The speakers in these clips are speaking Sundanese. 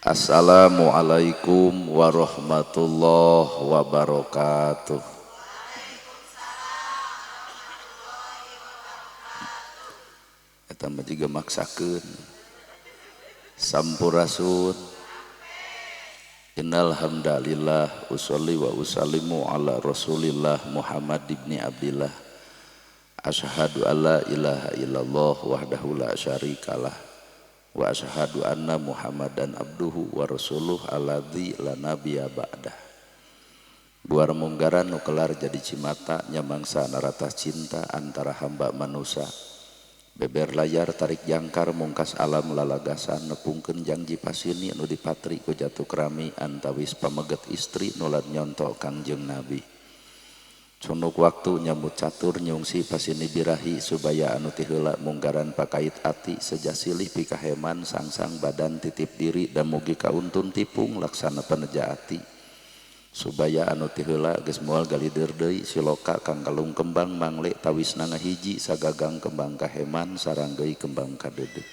Assalamualaikum warahmatullahi wabarakatuh. Eta mah jiga maksakeun. Sampurasun. Innal hamdalillah usolli wa usallimu ala Rasulillah Muhammad ibni Abdillah. Asyhadu alla ilaha illallah wahdahu la syarikalah wa asyhadu anna Muhammadan abduhu wa rasuluh alladzi la nabiyya ba'dah. Buar munggaran nu kelar jadi cimata nyamangsa narata cinta antara hamba manusia. Beber layar tarik jangkar mungkas alam lalagasan nepungkeun jangji pasini nu dipatri ku jatuh kerami antawis pameget istri nulat nyonto Kangjeng Nabi. Cunuk waktu nyambut catur nyungsi pasini birahi subaya anu ti heula munggaran pakait ati sejasilih pikaheman sangsang badan titip diri dan mugi kauntun tipung laksana peneja ati. Subaya anu ti heula geus moal galider deui siloka kang kalung kembang mangle tawisna ngahiji sagagang kembang kaheman saranggeuy kembang kadeudeuh.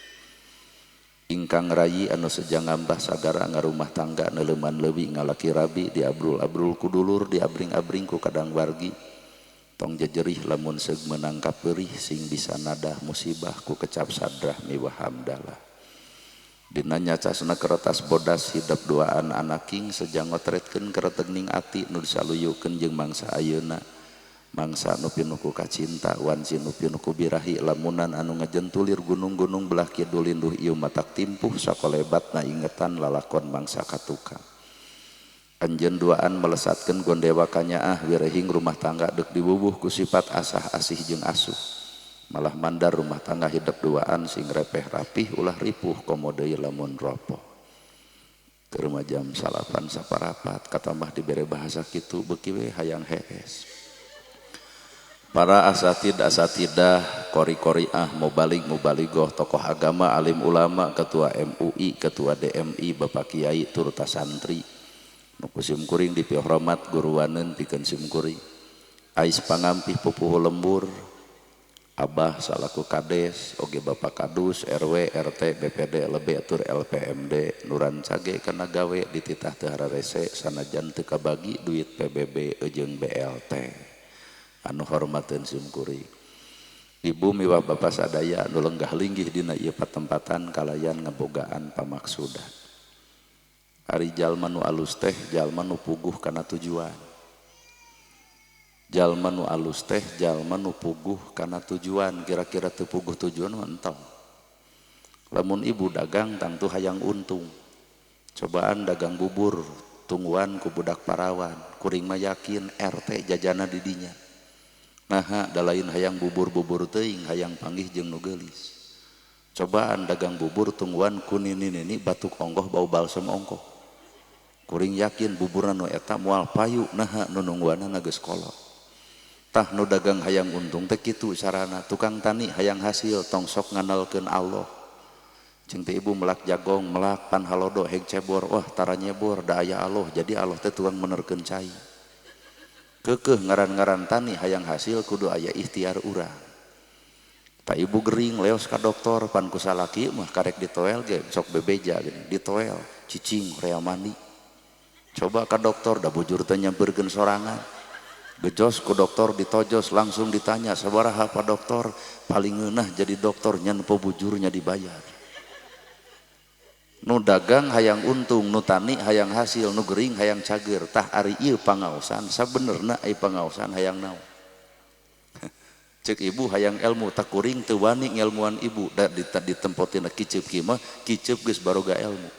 Ingkang rayi anu seja ngambah sagara ngarumah tangga neuleman leuwi ngalaki rabi diabrul-abrul ku dulur diabring-abring ku kadang wargi tong jejerih lamun seug meunang kapeurih sing bisa nadah musibah ku kecap sadrah miwah hamdalah. Dina nyacasna kertas bodas hidep duaan anaking seja ngotretkeun keretegning ati nu disaluyukeun jeung mangsa ayeuna mangsa nu pinuh ku kacinta wanci nu pinuh ku birahi lamunan anu ngajentulir gunung-gunung belah kidul linduh ieu matak timpuh sakolebatna ingetan lalakon mangsa katukang. Anjeun duaan melesatkeun gondewa kanyaah wirehing rumah tangga deuk diwuwuh ku sifat asah asih jeung asuh. Malah mandar rumah tangga hidep duaan sing repeh rapih ulah ripuh komo deui lamun ropoh. Keur mah jam 9 saparapat katambah dibere bahasa kitu beuki we hayang hees. Para asatid asatidah kori-koriah mubalig mubaligoh tokoh agama alim ulama ketua MUI ketua DMI bapak kiai turta santri nu ku sim kuring dipihormat guruwaneun pikeun sim kuring ais pangampih pupuhu lembur abah salaku kades oge bapak kadus RW RT BPD LB tur LPMD nuran cage kana gawe dititah teu hararese sanajan teu kabagi duit PBB jeung BLT anu hormateun sim kuring. Ibu miwah bapa sadaya anu lenggah linggih dina ieu patempatan kalayan ngabogaan pamaksudan. Ari jalma nu alus teh jalma nu puguh kana tujuan. Jalma nu alus teh jalma nu puguh kana tujuan, kira-kira teu puguh tujuan mah entong. Lamun ibu dagang tangtu hayang untung. Cobaan dagang bubur tungguan ku budak parawan, kuring mah yakin RT jajana di dinya. Naha da lain hayang bubur-bubur teuing hayang panggih jeung nu geulis. Cobaan dagang bubur tungguan ku nini-nini batuk onggoh bau balsem ongkoh. Kuring yakin buburna nu eta moal payu naha nu nungguanana geus kolot. Tah nu dagang hayang untung teh kitu carana, tukang tani hayang hasil tong sok ngandalkeun Allah. Jeung teh ibu melak jagong, melak pan halodo heg cebor, wah tara nyebor da aya Allah, jadi Allah teh tukang menerkeun cai. Keukeuh ngaran-ngaran tani hayang hasil kudu aya ikhtiar urang. Tak ibu gering leos ka doktor pan ku salaki mah karek ditoel ge sok bebeja gini, ditoel cicing rea mandi. Coba ka doktor da bujur teh nyampeurkeun sorangan. Gejos ku doktor ditojos langsung ditanya sabaraha Pak Doktor, paling ngeunah jadi doktor nyan bujurnya dibayar. Nu dagang hayang untung, nu tani hayang hasil, nu gering hayang cager. Tah ari ieu pangaosan sabenerna ai pangaosan hayang naon? Ceuk ibu hayang ilmu, tak kuring teu wani ngelmuan ibu da ditempotina kiceup kieu mah kiceup geus baroga ilmu.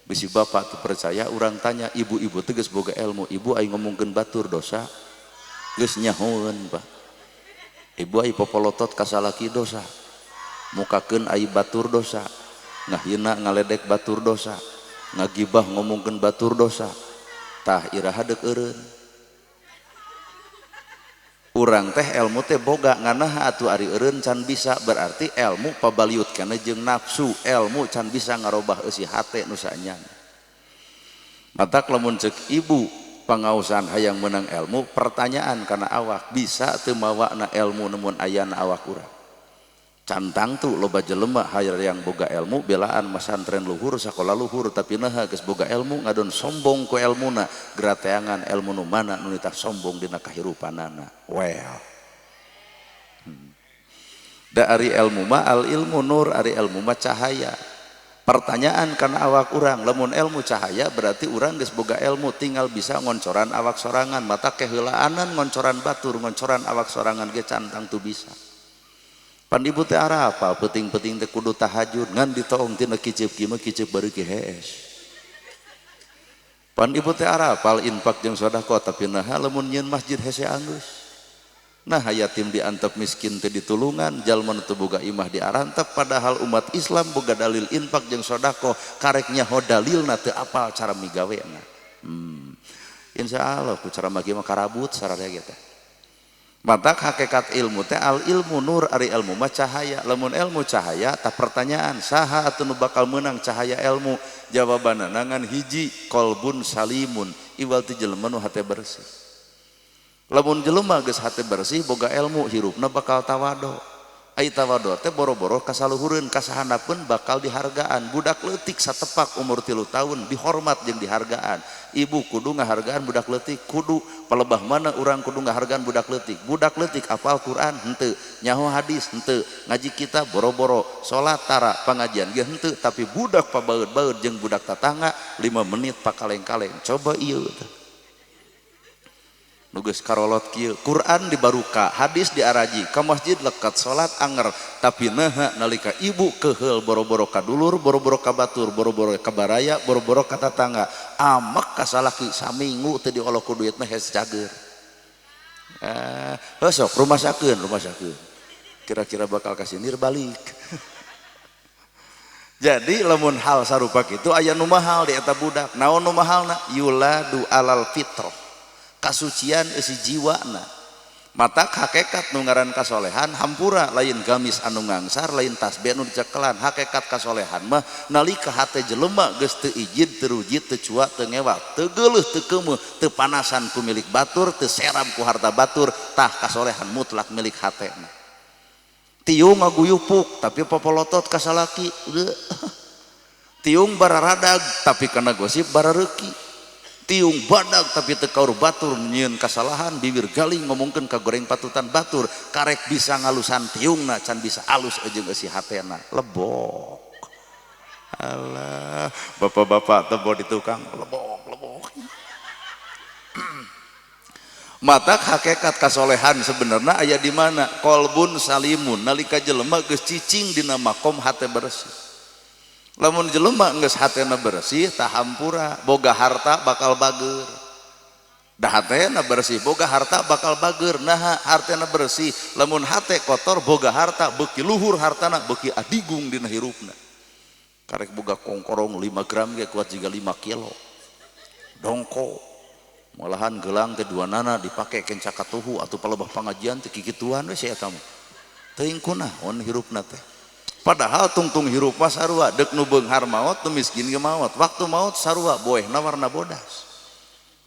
Bisi bapak teu percaya urang tanya ibu-ibu teh geus boga ilmu, ibu ai ngomongkeun batur dosa geus nyahoeun Pak. Ibu ai popolotot ka salaki dosa, mukakeun ai batur dosa, ngahina ngaledek batur dosa, ngagibah ngomongkeun batur dosa. Tah iraha deuk eureun. Urang teh ilmu teh boga nganaha atuh ari eureun can bisa, berarti ilmu pabaliut kana jeung nafsu, ilmu can bisa ngarobah eusi hate nu saenyana. Matak lamun ceuk ibu pangaosan hayang meunang ilmu, pertanyaan kana awak bisa teu mawakna ilmu nemun ayana awak urang. Can tangtu loba jelema hayang boga ilmu belaan masantren luhur sakola luhur tapi naha geus boga ilmu ngadon sombong ku elmuna gerateangan ilmu nu mana nu nitah sombong dina kahirupanana. Well. Da ari ilmu mah al ilmu nur, ari ilmu mah cahaya. Pertanyaan kana awak urang, lamun ilmu cahaya berarti urang geus boga ilmu tinggal bisa ngoncoran awak sorangan, mata keheulaanan ngoncoran batur, ngoncoran awak sorangan ge can tangtu bisa. Pan ibu teh arapal peuting-peuting teh kudu tahajud ngan ditoong tina kiceup kieu mah kiceup bareuki hees. Pan ibu teh arapal infak jeung sedekah tapi naha lamun nyieun masjid hese anggeus. Nah yatim diantep miskin teh ditulungan, jalma nu teu boga imah diarantep padahal umat Islam boga dalil infak jeung sedekah karek nyaho dalilna teu apal cara migawena. Insyaallah ku cara mah karabut sararea ge teh. Matak hakikat ilmu teh al ilmu nur, ari ilmu mah cahaya. Lamun ilmu cahaya tah pertanyaan saha atuh nu bakal meunang cahaya ilmu? Jawabanna ngan hiji, qalbun salimun, iwal ti jelema nu hate bersih. Lamun jelema geus hate bersih boga ilmu hirupna bakal tawado. Ai tawado teh boro-boro kasaluhureun kasahandapeun bakal dihargaan. Budak leutik satepak umur 3 tahun dihormat jeung dihargaan. Ibu kudu ngahargaan budak leutik, kudu palebah mana urang kudu ngahargaan budak leutik. Budak leutik hafal Quran henteu, nyaho hadis henteu, ngaji kita boro-boro, salat tara, pangajian ge henteu, tapi budak pabaeud-baeud jeung budak tatangga 5 menit pakaleng-kaleng. Coba ieu teh. Nu geus karolot kieu, Quran dibaruka, hadis diaraji, ka masjid lekat, salat anger, tapi naha nalika ibu keheul boro-boro ka dulur, boro-boro ka batur, boro-boro ka baraya, boro-boro ka tatangga, amek ka salaki saminggu teu diolok ku duit mah hese cager. Heuh sok rumasakeun, rumasakeun. Kira-kira bakal kasindir balik. Jadi lamun hal sarupa kitu aya nu mahal di eta budak. Naon nu mahalna? Yuladu alal fitrah. Kasucian eusi jiwana. Matak hakikat nu ngaran kasolehan hampura lain gamis anu ngangsar lain tasbih anu dicekelan. Hakikat kasolehan mah nalika hate jelema geus teu ijid teu rujit teu cua teu ngewa teu geuleuh teu keumeuh teu panasan ku milik batur teu seram ku harta batur, tah kasolehan mutlak milik hatena. Tiung ngaguyupuk tapi popolotot ka salaki, tiung bararadag tapi kana gosip barareuki, tiung badag tapi teu kaur batur nyieun kasalahan bibir galing ngomongkeun ka goreng patutan batur, karek bisa ngalusan tiungna can bisa alus jeung eusi hatena lebok. Alah, bapak-bapak teh di tukang lebok lebok. Matak hakikat kasolehan sebenarnya aya di mana? Qalbun salimun, nalika jelema geus cicing dina makom hate bersih. Lamun jelema geus hatena bersih tah hampura, boga harta bakal bager. Da hatena bersih boga harta bakal bager. Naha hartena bersih, lamun hate kotor boga harta beuki luhur hartana beuki adigung dina hirupna. Karek boga kongkorong 5 gram ge kuat jiga 5 kilo. Dongko malahan gelang teh dua nana dipake kenca katuhu atau palebah pangajian teh kikituan we si eta mah. Teuing kunaon hirupna teh. Padahal tungtung hirup mah sarua, deuk nu beunghar maot nu miskin ge maot. Waktu maot sarua boehna warna bodas.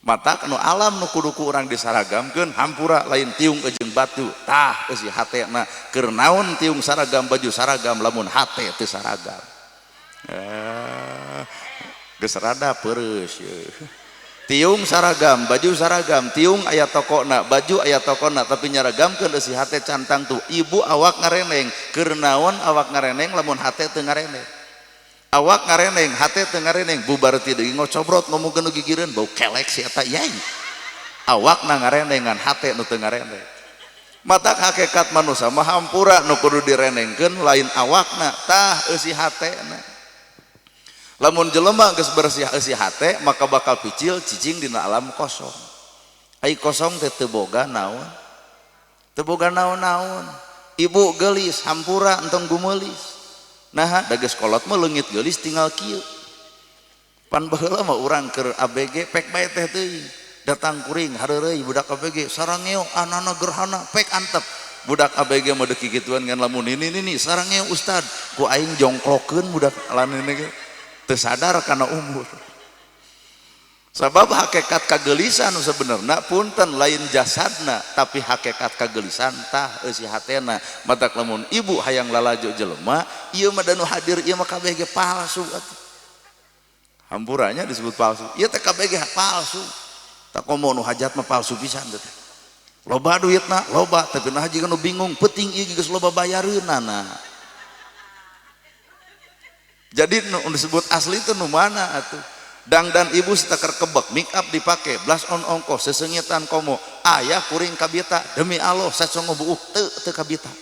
Matak nu alam nu kudu ku urang disaragamkeun hampura lain tiung jeung batu. Tah eusi hatena keur naon tiung saragam baju saragam lamun hate teu saragam. Geus rada peureus ye. Tiung saragam, baju saragam, tiung aya tokona, baju aya tokona, tapi nyaragamkeun eusi hate cantang tuh. Ibu awak ngareneng, keur naon awak ngareneng lamun hate teu ngareneng. Awak ngareneng, hate teu ngareneng, bubar ti deui ngocobrot ngomongkeun nu gigireun bau kelek si eta yai. Awakna ngareneng ngan hate nu teu ngareneng. Matak hakikat manusia mah hampura nu kudu direnengkeun lain awakna, tah eusi hatena. Lamun jelema geus bersih eusi hate maka bakal picil cicing dina alam kosong. Ai kosong teh teu boga naon? Teu boga naon-naon. Ibu geulis hampura entong gumeulis. Naha da geus kolot mah leungit geulis tinggal kieu. Pan baheula mah urang keur ABG pek bae teh teuing. Datang kuring hareureuy budak ABG sarangeo anana gerhana pek antep. Budak ABG mah deuk kikituan ngan lamun ini nini sarangeo ustad ku aing jongklokeun budak lanene ge. Teu sadar kana umur. Sabab hakikat kagelisan sebenarnya punten lain jasadna tapi hakikat kagelisan tah eusi hatena. Matak lamun ibu hayang lalajo jelema ieu mah danu hadir ieu mah kabeh ge palsu atuh. Hampuranya disebut palsu. Ieu teh kabeh ge palsu. Tak komo nu hajat mah palsu pisan teh. Loba duitna loba tapi nah jiga nu bingung penting ieu geus loba bayareunana. Jadi nu disebut asli teh nu mana atuh? Dangdan ibu seteker kebek, make up dipake, blush on ongkos, sesengitan komo, ayah kuring kabita, demi Allah sacongo buuk teu teu kabita.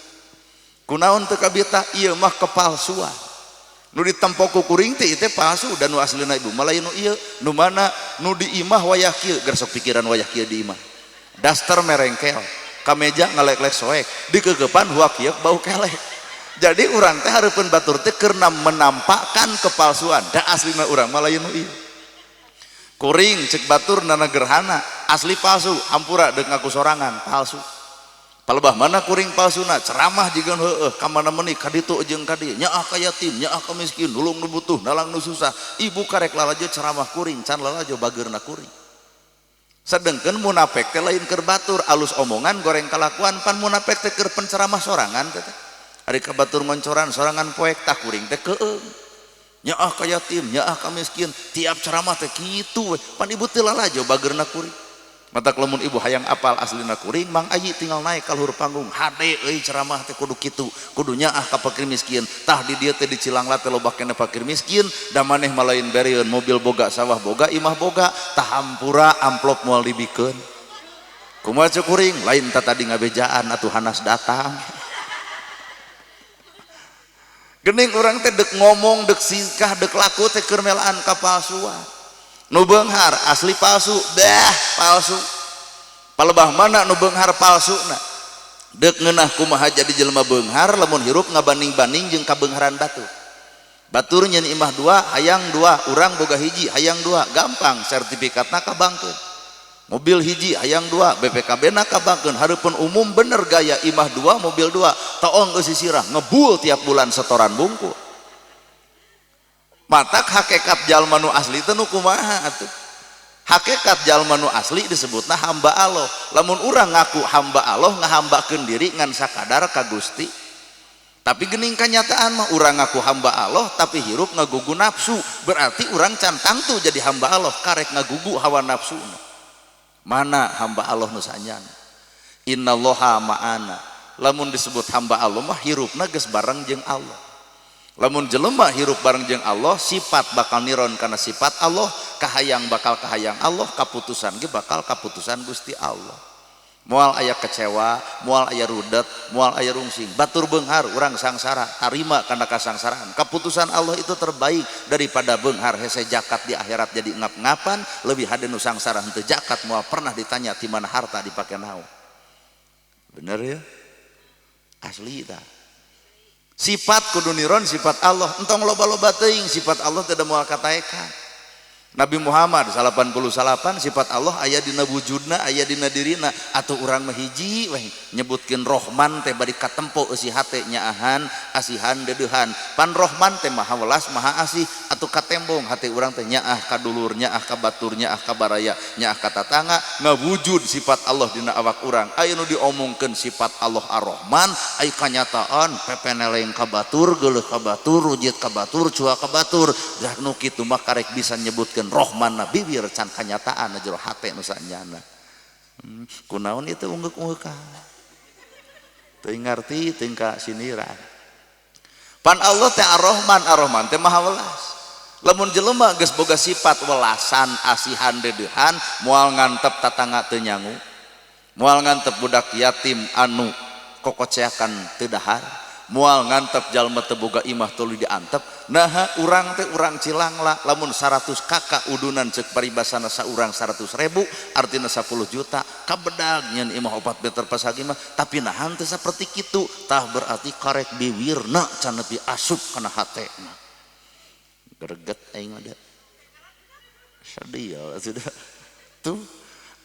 Kunaon teu kabita? Ieu mah kepalsuan. Nu ditempo ku kuring teh ieu teh palsu dan nu aslina ibu mah lain nu ieu, nu mana nu di imah wayah kieu, gersok pikiran wayah kieu di imah. Daster merengkel, kameja ngalek-lek soek, dikekepan huak kieu bau kelek. Jadi urang teh hareupeun batur teh keur menampakkan kepalsuan, da aslina urang mah lain nu ieu. Kuring cek batur nana gerhana asli palsu, hampura deuk ngaku sorangan palsu. Palebah mana kuring palsuna ceramah jiga heueuh ka mana meuni ka ditu jeung ka dieu nyaah ka yatim nyaah ka miskin nulung nu butuh nalang nu susah ibu karek lalajo ceramah kuring can lalajo bageurna kuring. Sedengkeun munafik teh lain keur batur alus omongan goreng kalakuan pan munafik teh keur penceramah sorangan teh. Ari ka batur ngoncoran sorangan poek tah kuring teh keueung. Nyaah ka yatim, nyaah ka miskin, tiap ceramah teh kitu we. Pan ibu teu lalajo bageurna kuring. Matak lamun ibu hayang apal aslina kuring, Mang Ayi tinggal naik ka luhur panggung. Hade euy ceramah teh kudu kitu, kudu nyaah ka fakir miskin. Tah di dieu teh di Cilangla teh loba keneh fakir miskin, da maneh mah lain bereun mobil boga, sawah boga, imah boga, tah hampura amplop moal dibikeun. Kumaha ceuk kuring? Lain tah tadi ngabejaan atuh hanas datang. Gening urang teh dek ngomong, dek singkah, dek laku teh keur melaan kapalsuan. Nu beunghar asli palsu, dah palsu. Palebah mana nu beunghar palsuna? Dek ngeunah kumaha jadi jelema beunghar lamun hirup ngabanding-banding jeung kabeungharan batur. Batur nyeun imah dua, hayang dua, urang boga hiji, hayang dua, gampang sertifikatna kabangkeun. Mobil hiji hayang dua, BPKB na kabangkeun, hareupeun umum bener gaya imah dua, mobil dua, toong eusi sirah ngebul tiap bulan setoran bungku. Matak hakikat jalma nu asli teh nu kumaha atuh? Hakikat jalma nu asli disebutna hamba Allah. Lamun urang ngaku hamba Allah ngahambakeun diri ngan sakadar ka Gusti. Tapi geuning kanyataan mah urang ngaku hamba Allah tapi hirup ngagugu nafsu, berarti urang can tangtu jadi hamba Allah, karek ngagugu hawa nafsuna. Mana hamba Allah nu sanyana? Innallaha ma'ana. Lamun disebut hamba Allah mah hirupna geus bareng jeung Allah. Lamun jelema hirup bareng jeung Allah, sifat bakal niron kana sifat Allah, kahayang bakal kahayang Allah, kaputusan ge bakal kaputusan Gusti Allah. Moal aya kecewa, moal aya rudet, moal aya rungsing. Batur beunghar urang sangsara, tarima kana kasangsaraan. Keputusan Allah itu terbaik daripada beunghar hese jakat di akhirat jadi ngap-ngapan, lebih hade nu sangsara henteu jakat moal pernah ditanya ti mana harta dipake naon. Bener ya? Asli tah. Sifat kudu niron sifat Allah, entong loba-loba teuing sifat Allah teu moal kataekan. Nabi Muhammad 89 sifat Allah aya dina wujudna, aya dina dirina, atuh urang mah hiji weh nyebutkeun Rohman teh bari katempo eusi hate nyaahan, asihan deudeuhan. Pan Rohman teh maha welas, maha asih, atuh katembong hate urang teh nyaah ka dulur, nyaah ka batur, nyaah ka baraya, nyaah ka tatangga, ngawujud sifat Allah dina awak urang. Aya nu diomongkeun sifat Allah Ar-Rahman, aya kanyataan pepeneleng ka batur, geuleuh ka batur, rujit ka batur, cua ka batur. Dah nu kitu mah karek bisa nyebutkeun Rohman na bibir can kanyataan jero hate nu sanyana. Kunaon itu ungguk-unggukan. Teu ngarti teu ka siniran. Pan Allah teh Ar-Rahman, Ar-Rahman teh maha welas. Lamun jelema geus boga sifat welasan, asihan, deudeuhan, moal ngantep tatangga teu nyangu. Moal ngantep budak yatim anu kokoceakan teu dahar. Moal ngantep jalma teu boga imah tuluy diantep. Naha urang teh urang Cilangla lamun 100 kakak udunan ceuk paribasana saurang 100.000 artina 10 juta kabedag nyeun imah 4 meter pasagi mah tapi nahan teu saperti kitu tah berarti karek biwirna can nepi asup kana hatena. Greget aing ada. Sedih ya sudah. Tuh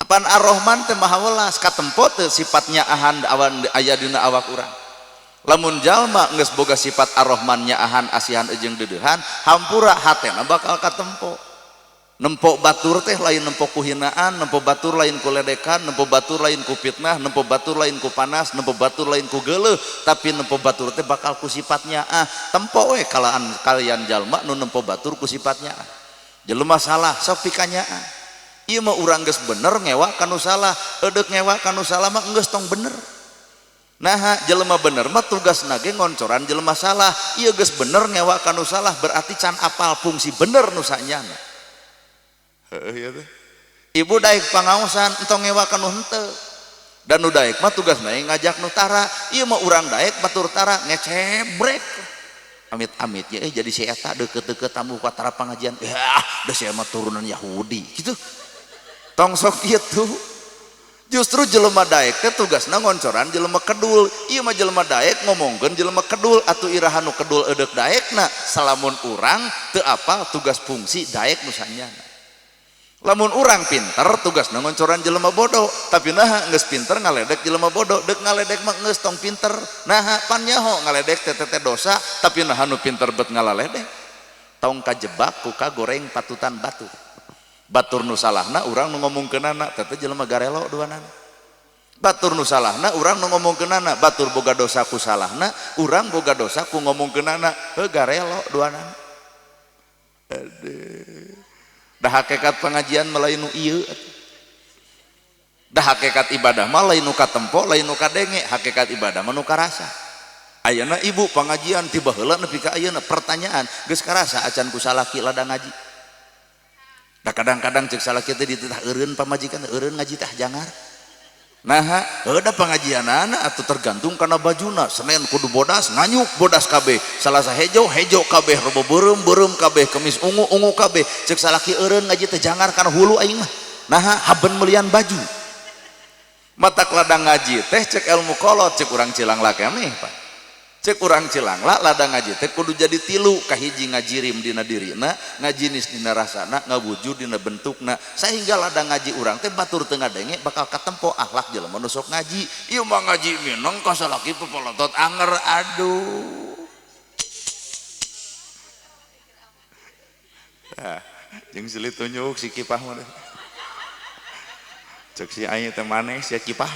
apaan Ar-Rahman teh maha welas katempo teu sifatnya ahan awan aya dina awak urang. Lamun jalma geus boga sifat Ar-Rahman nyaahan asihan jeung deudeuhan, hampura hatena bakal katempo. Nempo batur teh lain nempo ku hinaan, nempo batur lain ku ledekan, nempo batur lain ku fitnah, nempo batur lain ku panas, nempo batur lain ku geuleuh, tapi nempo batur teh bakal ku sifatnya ah. Tempo we kalaan kalian jalma nu nempo batur ku sifatnya ah. Jelema salah sok pikanya ah. Ieu mah urang geus bener ngewa ka nu salah, eudek ngewa ka nu salah mah geus tong bener. Nah, jelema bener mah tugasna ge ngoncoran jelema salah. Ieu geus bener ngewa ka nu salah berarti can apal fungsi bener nu sanyana. Heueuh ieu teh. Ibu daek pangaosan entong ngewa ka nu henteu. Dan nu daek mah tugasna ngajak nu tara. Ieu mah urang daek batur tara ngecebrek. Amit-amit ya jadi si eta deukeut-deukeut tamu ka tara pangajian. Yah, da sia mah turunan Yahudi gitu. Tong sok kitu. Justru jelema daek teh tugasna ngoncoran jelema kedul. Ieu mah jelema daek ngomongkeun jelema kedul atuh iraha nu kedul eudek daekna. Salamun urang teu apal tugas fungsi daek nu sanyana. Lamun urang pinter tugasna ngoncoran jelema bodoh, tapi naha geus pinter ngaledek jelema bodoh, deuk ngaledek mah geus tong pinter. Naha pan nyaho ngaledek teh teh dosa, tapi naha nu pinter bet ngalaledek. Tong kajebak ku kagoreng patutan batu. Batur nu salahna urang nu ngomongkeunana teh teh jelema garelo duanana. Batur nu salahna urang nu ngomongkeunana, batur boga dosa ku salahna, urang boga dosa ku ngomongkeunana, heuh garelo duanana. Aduh. Dah hakikat pengajian mah lain nu ieu. Dah hakikat ibadah mah lain nu katempo, lain nu kadenge, hakikat ibadah mah nu karasa. Ayeuna ibu pengajian ti baheula nepi ka ayeuna pertanyaan geus karasa acan ku salaki ladang ngaji. Da kadang-kadang cek salaki teh dititah eureun pamajikan eureun ngaji tah jangar. Naha heuh da pengajianana atuh tergantung kana bajuna. Senin kudu bodas nganyuk bodas kabeh, Salasa hejo hejo kabeh, Rebo beureum beureum kabeh, Kemis ungu ungu kabeh. Cek salaki eureun ngaji teh jangar kana hulu aing mah. Naha haben melian baju. Matak ladang ngaji teh cek ilmu kolot cek urang Cilangla keneh Pak. Cek urang Cilangla ladang ngaji teh kudu jadi tilu, kahiji ngajirim dina dirina, ngajinis dina rasana, ngawujud dina bentukna, sehingga ladang ngaji urang teh batur teu ngadenge bakal katempo akhlak jelema nu sok ngaji. Ieu mah ngaji mineng ka salaki pepolotot anger, aduh. Tah, jeung silih tunjuk si kipah mah. Cek si aing teh maneh sia kipah.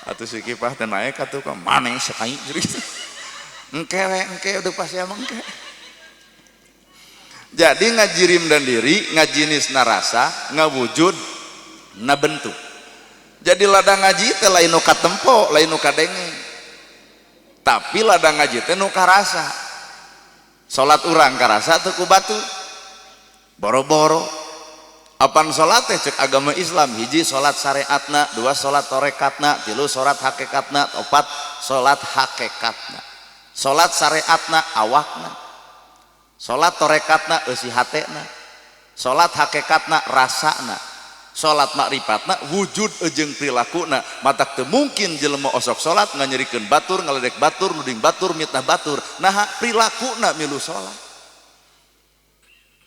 Atuh si kipah teh naek atuh ka maneh sia aing. Engke we, engke udah pasti emang engke. Jadi ngajirim dan diri, ngajinis narasa, ngawujud na bentuk. Jadi ladang ngaji teh lain nu katempo, lain nu kadenge. Tapi ladang ngaji teh nu karasa. Salat urang karasa teu ku batu. Boro-boro. Apan salat teh cek agama Islam, hiji salat syariatna, dua salat torekatna, tilu salat hakikatna, opat salat hakikatna. Salat syariatna awakna. Salat torekatna eusi hatena. Salat hakikatna rasana. Salat makrifatna wujud jeung prilakuna. Matak teu mungkin jelema osok salat nganyerikeun batur, ngaledek batur, nuding batur, mitnah batur. Naha prilakuna milu salat.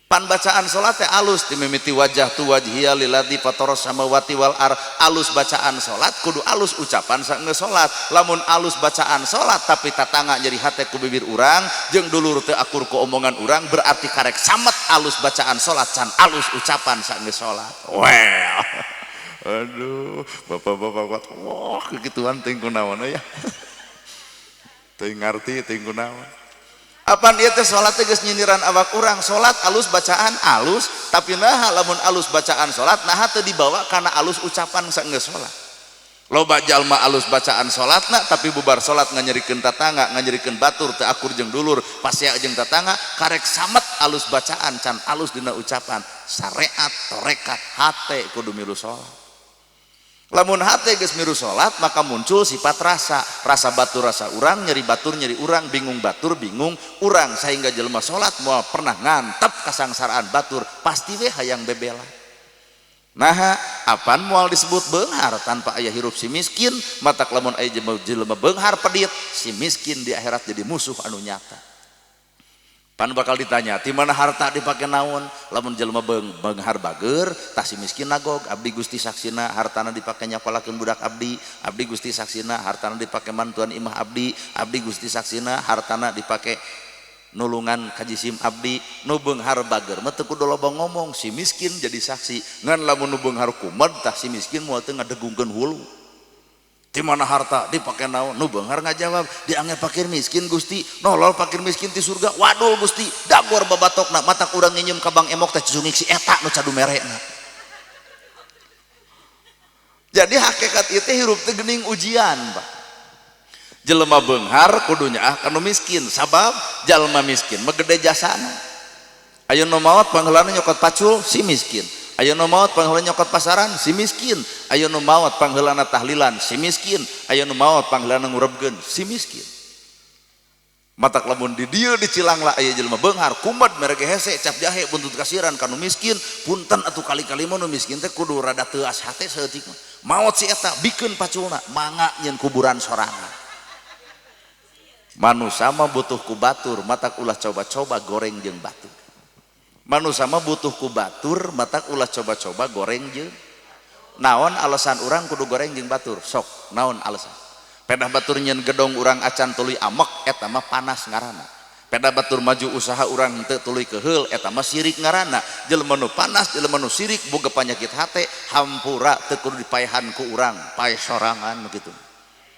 Pan bacaan salat teh alus dimimiti wajah tu wajhiya lilladzi fataras samawati wal ar. Alus bacaan salat kudu alus ucapan saenggeus salat. Lamun alus bacaan salat tapi tatangga nyeri hate ku bibir urang jeung dulur teu akur ku omongan urang berarti karek samet alus bacaan salat can alus ucapan saenggeus salat. Well. Aduh, bapak-bapak kuat. Wah, kegituan teuing kunaon ya. Teuing ngarti teuing kunaon. Apan ieu teh salat teh geus nyindiran awak urang, salat alus bacaan alus, tapi naha lamun alus bacaan salat naha teu dibawa kana alus ucapan saenggeus salat. Loba jalma alus bacaan salatna tapi bubar salat nganyerikeun tatangga, nganyerikeun batur teu akur jeung dulur, pasea jeung tatangga, karek samet alus bacaan can alus dina ucapan. Syariat, torekat, hate kudu milu salat. Lamun hate geus milu salat maka muncul sifat rasa, rasa batur rasa urang, nyeri batur nyeri urang, bingung batur bingung urang, sehingga jelema salat moal pernah ngantep kasangsaraan batur, pasti we hayang bebela. Naha apan moal disebut beunghar tanpa aya hirup si miskin, matak lamun aya jelema beunghar pedit, si miskin di akhirat jadi musuh anu nyata. Pan bakal ditanya, di mana harta dipake naon? Lamun jelema beunghar bager, tah si miskin nagog, abdi Gusti saksina hartana dipake nyapalakeun budak abdi, abdi Gusti saksina hartana dipake mantuan imah abdi, abdi Gusti saksina hartana dipake Nulungan ka jisim abdi nu beunghar bager mah teu kudu loba ngomong si miskin jadi saksi ngan lamun nu beunghar kumed tah si miskin moal teu ngadegungkeun hulu. Di mana harta dipake naon nu beunghar ngajawab dianggap fakir miskin Gusti nolol fakir miskin ti surga wadul Gusti dagor babatokna matak urang nginjem ka Bang Emok teh cungik si eta nu cadu merena. Jadi hakikat ieu teh hirup teh geuning ujian Pak. Jelema beunghar kudu nyaah ka nu miskin sabab jalma miskin mah gede jasana. Aya nu maot pangheulana nyokot pacul si miskin. Aya nu maot pangheulana nyokot pasaran si miskin. Aya nu maot pangheulana tahlilan si miskin. Aya nu maot pangheulana ngurebkeun si miskin. Matak lamun di dieu di Cilangla aya jelema beunghar kumed mere hese cap jahe buntut kasiran ka nu miskin punten atuh kali-kali mah nu miskin teh kudu rada teuas hate saeutik mah. Maot si eta bikeun paculna mangga nyeun kuburan sorangan. Manusia mah butuh ku batur matak ulah coba-coba goreng jeung batur. Manusia mah butuh ku batur matak ulah coba-coba goreng jeung naon alasan urang kudu goreng jeung batur sok naon alasan pedah batur nyeun gedong urang acan tuluy amek eta mah panas ngaranna pedah batur maju usaha urang henteu tuluy keheul eta mah sirik ngaranna jelema nu panas jelema nu sirik boga panyakit hate hampura teu kudu dipaehan ku urang paeh sorangan kitu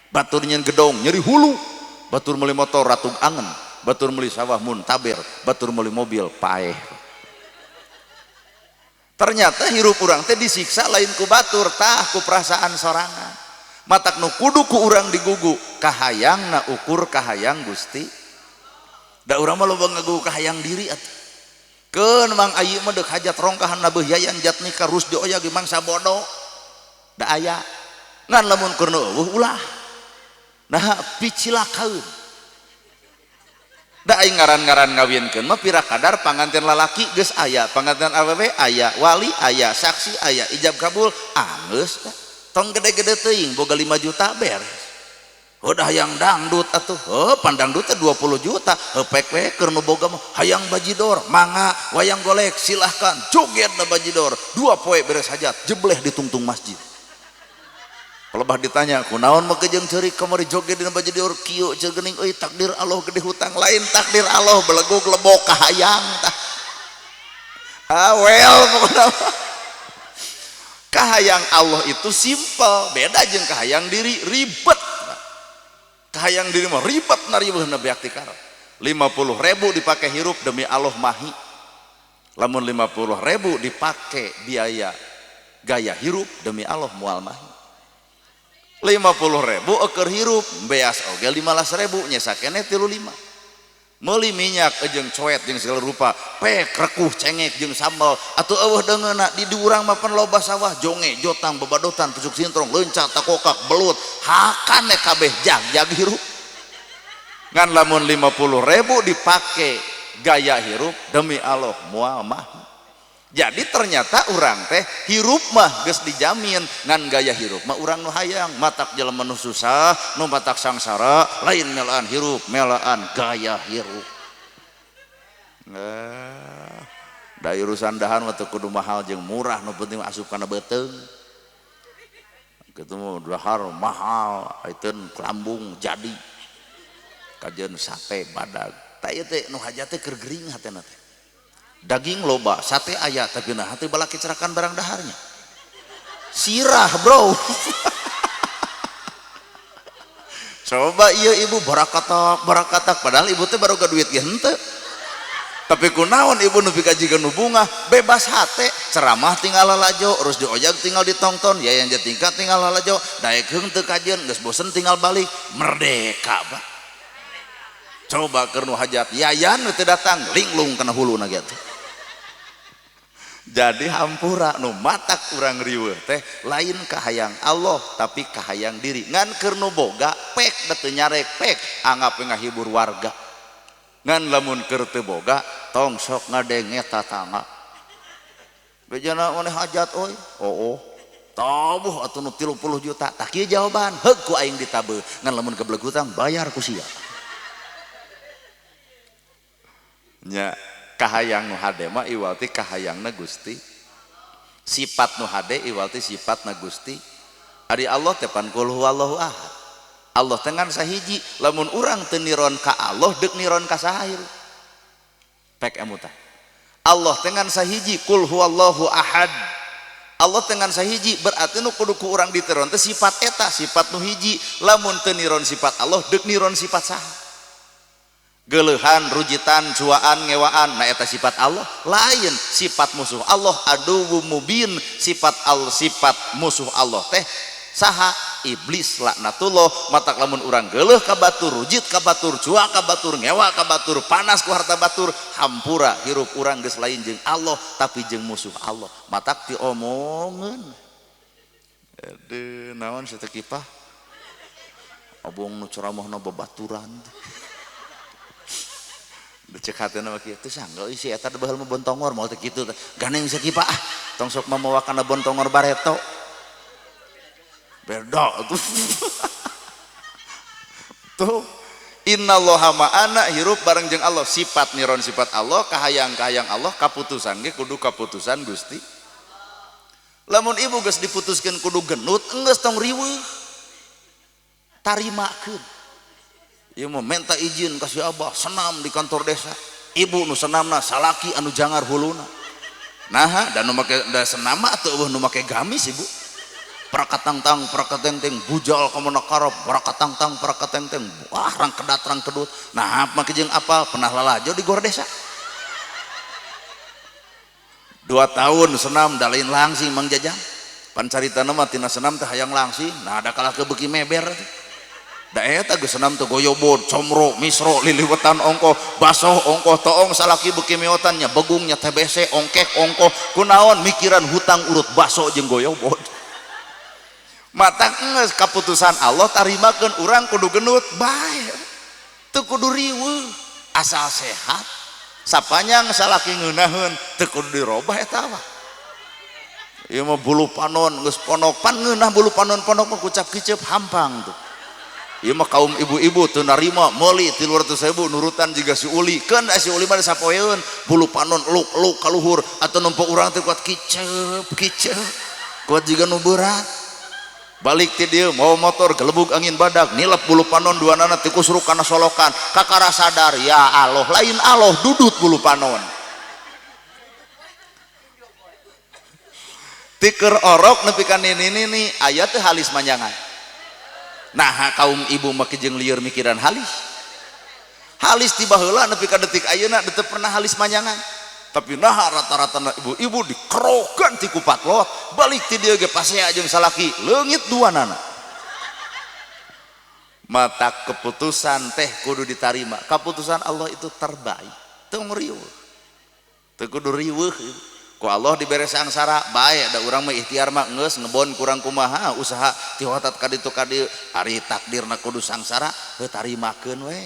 batur nyeun gedong nyeri hulu batur meuli motor ratug angen batur meuli sawah muntaber batur meuli mobil paeh. Ternyata hirup urang teh disiksa lain ku batur tah ku perasaan sorangan matak nu kudu ku urang digugu kahayangna ukur kahayang Gusti da urang mah loba ngagugu kahayang diri atuh keun Mang Ayi mah deuk hajat rongkahan nabeuh Yayan Jatnika Rusdi Oya ge mangsa bodo da aya ngan lamun keur nu eueuh ulah nah picilakaeun da aing ngaran-ngaran ngawinkeun mah pira kadar panganten lalaki geus aya panganten awewe aya wali aya saksi aya ijab kabul anggeus tong gede-gede teuing boga 5 juta beres udah hayang dangdut atuh heuh pandangdut teh 20 juta heuh pek we keur nu boga mah hayang bajidor mangga wayang golek silahkan joget na bajidor 2 poe beres hajat jebleh di tungtung masjid. Pelebah ditanya kunaon mah jeung ceurik kamari joget dina bajidor kieu ceuk geuning euy takdir Allah gede hutang lain takdir Allah belegug lebok kahayang tah awel pokona kahayang Allah itu simpel beda jeung kahayang diri ribet kahayang diri mah ribet nariweuhna beak tikar 50.000 dipake hirup demi Allah mahi lamun 50.000 dipake biaya gaya hirup demi Allah moal mahi 50.000 eukeur hirup beas oge 15.000 nyesa keneh 35 meuli minyak jeung coet jeung segala rupa pek rekuh cengek jeung sambal atuh eueuh deungeunna di urang mah pan loba sawah jonge jotang babadotan pucuk sintrong leunca takokak belut hakan kabeh jag-jag hirup ngan lamun 50.000 dipake gaya hirup demi Allah moal mah. Jadi ternyata urang teh hirup mah geus dijamin ngan gaya hirup mah urang nu hayang matak jelema nu susah nu matak sangsara lain melaan hirup melaan gaya hirup. Nah, da urusan dahan mah teu kudu mahal jeung murah nu penting asup kana beuteung. Kitu mah dahar mahal aiteun lambung jadi kajeun sate badag. Tah ieu teh nu hajat teh keur gering hatena teh. Daging loba, sate aya, tapi nah hati balaki cerakan barang daharnya. Sirah bro. Coba iya ibu barakatak, barakatak. Padahal ibu teh baru duit ge henteu. Tapi kunaon ibu nepi ka jiga nu bungah, bebas hate, ceramah tinggal lalajo, Rusdi Ojag tinggal ditongton, Yayan Jatnika tinggal lalajo, daek heung teu kajeun, geus bosen tinggal balik, merdeka Pak. Coba keur nu hajat, Yayan teu datang, linglung kana huluna ge atuh. Jadi hampura nu matak urang riweuh teh lain kahayang Allah tapi kahayang diri ngan keur nu boga pek da teu nyarek pek anggap we ngahibur warga ngan lamun keur teu boga tong sok ngadenge tatangga bejana maneh hajat euy oh tabuh atuh nu 30 juta tah kieu jawaban heug ku aing ditabeuh ngan lamun kebeleg hutang bayar ku sia nya. Kahayang nu hade mah iwalti kahayangna Gusti sifat nu hade iwalti sifatna Gusti ari Allah teh pan qul huwallahu ahad Allah teh ngan sahiji lamun urang teu niron ka Allah deuk niron ka saha hirup. Pek emutan. Allah dengan sahiji kul huwallahu ahad. Allah dengan sahiji berarti nu kudu ku urang ditiron teh sifat eta, sifat nu hiji. Lamun teu niron sifat Allah, deuk niron sifat saha? Geuleuhan, rujitan, cuaan, ngewaan, nah eta sifat Allah. Lain sifat musuh Allah aduwwum mubin, sifat al sifat musuh Allah teh saha? Iblis laknatullah. Matak lamun urang geuleuh ka batur, rujit ka batur, cua ka batur, ngewa ka batur, panas ku harta batur, hampura hirup urang geus lain jeung Allah tapi jeung musuh Allah. Matak diomongeun. Aduh, naon si teh kipah? Abong nu ceramahna babaturan. Cek hatena mah kieu teh sangga si eta baheula mah bontongor moal teh kitu teh. Gandeng si kipah ah, tong sok mamawa kana bontongor bareto. Beda tuh. Tuh innallaha ma'ana, hirup bareng jeung Allah, sifat niron sifat Allah, kahayang-kahayang Allah, kaputusan ge kudu kaputusan Gusti. Lamun ibu geus diputuskeun kudu genut, enggeus tong riweuh. Tarimakeun. Ieu mah minta izin ka si abah senam di kantor desa. Ibu nu senamna salaki anu jangar huluna. Naha da nu make da senam mah atuh eueuh nu make gamis ibu. Prakatangtang prakatengteng bujal ka mana karep prakatangtang prakatengteng wah rangkedat rangkedut. Nah make jeung apal pernah lalajo di gor desa. 2 tahun senam da lain langsing Mang Jajang. Pan caritana mah tina senam teh hayang langsing. Nah da kalah ke beuki meber teh. Da eta geus senam teh goyobod, comro, misro, liliwetan ongkoh, basoh ongkoh, toong salaki beuki meotan nya begungnya TBC ongkek ongkoh kunaon mikiran hutang urut baso jeung goyobod. Mata geus kaputusan Allah tarimakeun urang kudu genut bae. Teu kudu riweuh, asal sehat. Sapanjang salaki ngeunaheun teu kudu dirobah eta mah. Ieu mah bulu panon geus ponok pan ngeunah bulu panon ponok mah kucap kiceup hampang tuh. Ieu mah kaum ibu-ibu teu narima meuli 300.000 nurutan jiga si Uli. Keun si Uli mah sapoeun bulu panon luk-luk ka luhur atuh nempo urang teh kuat kiceup kiceup. Kuat jiga nu berat. Balik ti dieu mawa motor gelebug angin badak nilep bulu panon duanana tikusruk kana solokan kakara sadar ya Allah lain Allah dudut bulu panon. Tiker orok nepi ka nini-nini aya teh halis manjangan. Nah kaum ibu mah jeung lieur mikiran halis. Halis ti baheula nepi ka detik ayeuna teu pernah halis manjangan. Tapi nah rata-rata ibu-ibu dikerokan ti ku patlot balik ti dieu ge pasea jeung salaki leungit duanana. Mata keputusan teh kudu ditarima. Kaputusan Allah itu terbaik. Teu riweuh. Teu kudu riweuh. Ku Allah dibere sangsara bae da urang mah ikhtiar mah geus ngebon kurang kumaha usaha ti hotat ka ditu ka dieu ari takdirna kudu sangsara heuh tarimakeun we.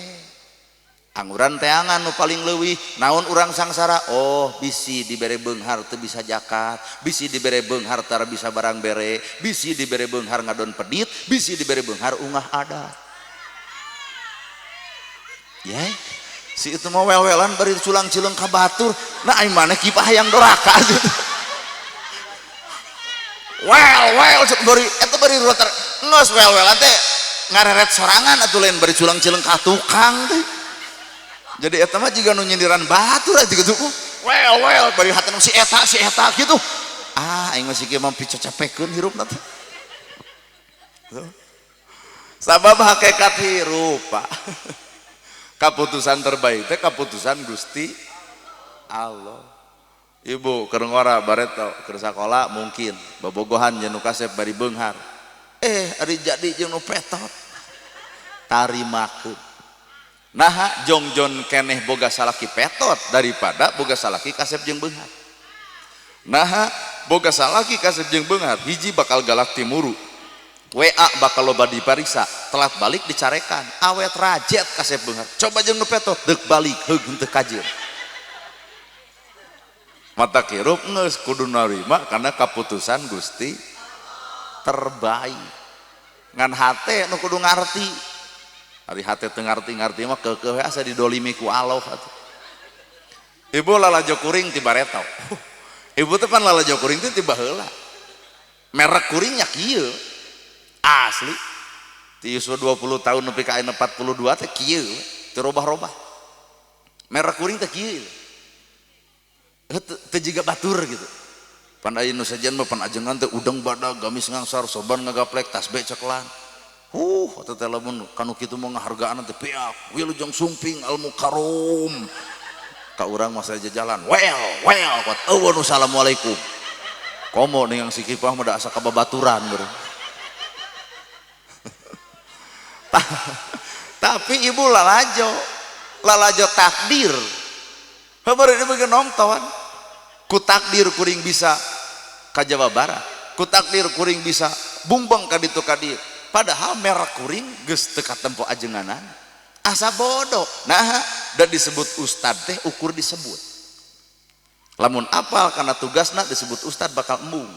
Angguran teangan nu paling leuwih naon urang sangsara oh bisi dibere beunghar teu bisa jakat, bisi dibere beunghar tara bisa barang bere, bisi dibere beunghar ngadon pedit, bisi dibere beunghar ungah adat. Ye, si itu mah wel-welan bari culang cileung ka batur. Nah aing maneh kipah hayang doraka. Wel wel bari eta bari rotar geus wel-welan teh ngareret sorangan atuh lain bari culang cileung ka tukang teh. Jadi eta mah jiga nu nyindiran batur aja gitu. Wel wel bari hatena si eta gitu. Ah aing mah si kieu mah picacapekeun hirupna teh. Sabab hakikat hirup, Pak. Kaputusan terbaik teh kaputusan Gusti Allah. Ibu keur ngora bareto keur sakola mungkin bobogohan jeung nu kasep bari beunghar. Ari jadi jeung nu petot. Tarimakeun. Naha jongjon keneh boga salaki petot daripada boga salaki kasep jeung beunghar. Naha boga salaki kasep jeung beunghar hiji bakal galak timuru. WA bakal loba dipariksa, telat balik dicarekan, awet rajet kasep beunghar. Coba jeung nu petot deuk balik heug henteu kajeun. Mata kirup geus kudu narima karena kaputusan Gusti terbaik. Ngan hate nu kudu ngarti. Ari hate teu ngarti-ngarti mah keukeuh we asa didolimi ku Allah atuh. Ibu lalajo kuring ti bareto. Ibu teh pan lalajo kuring teh ti baheula. Merek kuringnya kieu. Asli. Ti yuswa 20 tahun nepi ka ayeuna 42 teh kieu, teu robah-robah. Merek kuring teh kieu. Teu jiga batur gitu. Pan aya nu sajian mah pan ajengan teh udang badag gamis ngangsar soban ngagaplek tasbih ceklan. Atuh teh lamun kanu kitu mah ngahargaan teh piak wilujeng sumping al mukarrom. Ka urang mah saja jalan well well kuat eueuh nu assalamualaikum. Komo ningang si Kipah mah da asa kababaturan beureum. Tapi ibu lalajo takdir. Heubeul ieu beugeun nonton. Ku takdir kuring bisa ka Jawa Barat, ku takdir kuring bisa bumbang ka ditu ka dieu. Padahal merek kuring geus teu katempo ajenganana. Asa bodoh. Nah, da disebut ustad teh ukur disebut. Lamun apal kana tugasna disebut ustad bakal embung.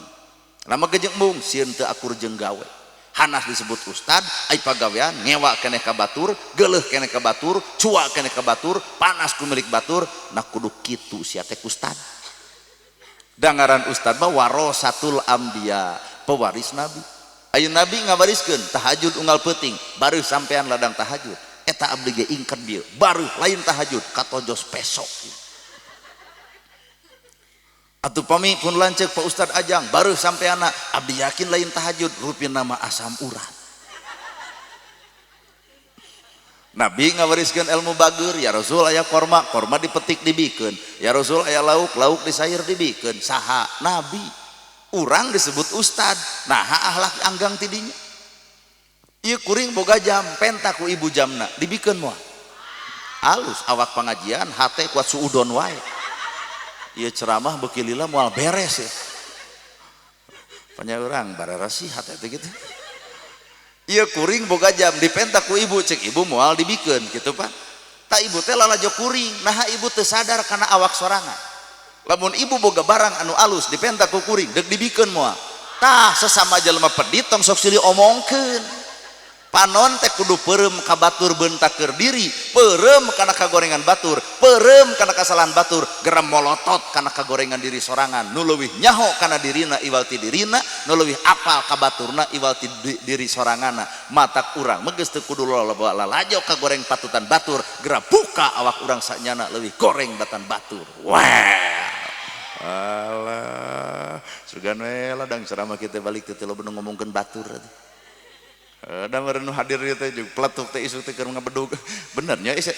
Lama ge jeung embung sieun teu akur jeung gawe. Hanas disebut ustad, ai pagawean ngewa keneh ka batur, geuleuh keneh ka batur, cua keneh ka batur, panas ku milik batur, nah kudu kitu sia teh ustad. Dangaran ustad mah warasatul anbiya, pewaris nabi. Ayeuna nabi ngawariskeun tahajud unggal peuting, baru sampean ladang tahajud. Eta abdi ge ingket bieu, baru lain tahajud katojos pesok. Atuh pami pun lanceuk Pak Ustad Ajang, baru sampeanna abdi yakin lain tahajud, rupina mah asam urat. Nabi ngawariskeun ilmu bager, ya Rasul aya korma, korma dipetik dibikeun. Ya Rasul aya lauk, lauk disair dibikeun. Saha? Nabi. Urang disebut ustad. Nah, akhlak anggang tidinya. Ieu kuring boga jam, penta ku ibu jamna, dibikeun moal. Alus awak pengajian, hate kuat suudon wae. Ieu ceramah beuki lila moal beres ya. Panya urang bararasih hate teh kitu. Ieu kuring boga jam dipenta ku ibu, cek ibu moal dibikeun kitu Pak. Ta ibu teh lalajo kuring, naha ibu teu sadar kana awak sorangan. Lamun ibu boga barang anu alus dipenta ku kuring, deuk dibikeun moal. Tah sesama jelema pedit tong sok silih omongkeun. Panon teh kudu peureum ka batur beuntakeun diri, peureum kana kagorengan batur, peureum kana kasalahan batur, geram molotot kana kagorengan diri sorangan, nu leuwih nyaho kana dirina iwal ti dirina, nu leuwih apal ka baturna iwal ti diri soranganna. Matak urang mah geus teu kudu loba lalajo kagoreng patutan batur, geura buka awak urang sanyana leuwih goreng batan batur. Wah. Alah, sugan we ladang ceramah kita balik teh loba nu ngomongkeun batur atuh. Da meureun nu hadir ieu teh jeung peletuk teh isuk teh keur ngabedug. Bener nya isuk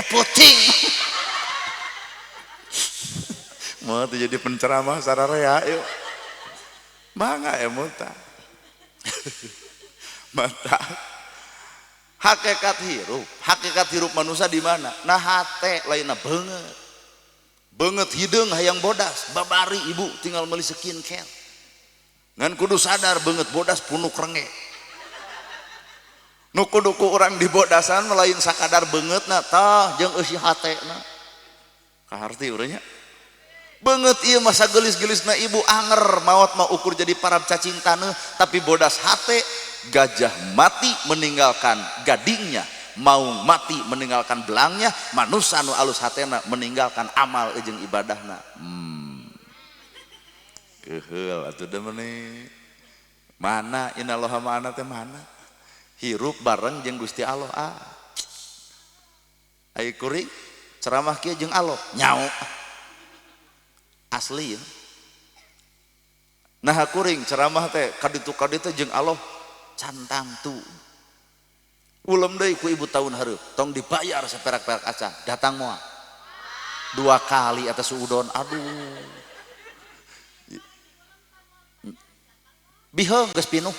puting. Moal teh jadi penceramah sararea yuk. Mangga emut tah. Mata. Hakikat hirup manusia di mana? Nah hate lainna beungeut. Beungeut hideung hayang bodas, babari ibu tinggal meuli skincare. Ngan kudu sadar beungeut bodas punuk renge. Nu kudu ku urang dibodasan lain sakadar beungeutna tah jeung eusi hatena. Kaharti urang nya. Beungeut ieu mah sagelis-gelisna ibu anger maot mah ukur jadi parab cacing taneuh, tapi bodas hate gajah mati meninggalkan gadingnya, maung mati meninggalkan belangnya, manusia nu alus hatena meninggalkan amal jeung ibadahna. Keuheul atuh da meuni. Mana innallaha ma'ana teh mana? Hirup bareng jeung Gusti Allah. Ah. Ai kuring ceramah kieu jeung Allah nyao. Asli ya. Nah kuring ceramah teh kaditu kaditu jeung Allah cantang tu. Ulem deui ku ibu tahun hareup, tong dibayar saperak-perak acan, datang moal. 2 kali atas suudon, aduh. Biheung geus pinuh.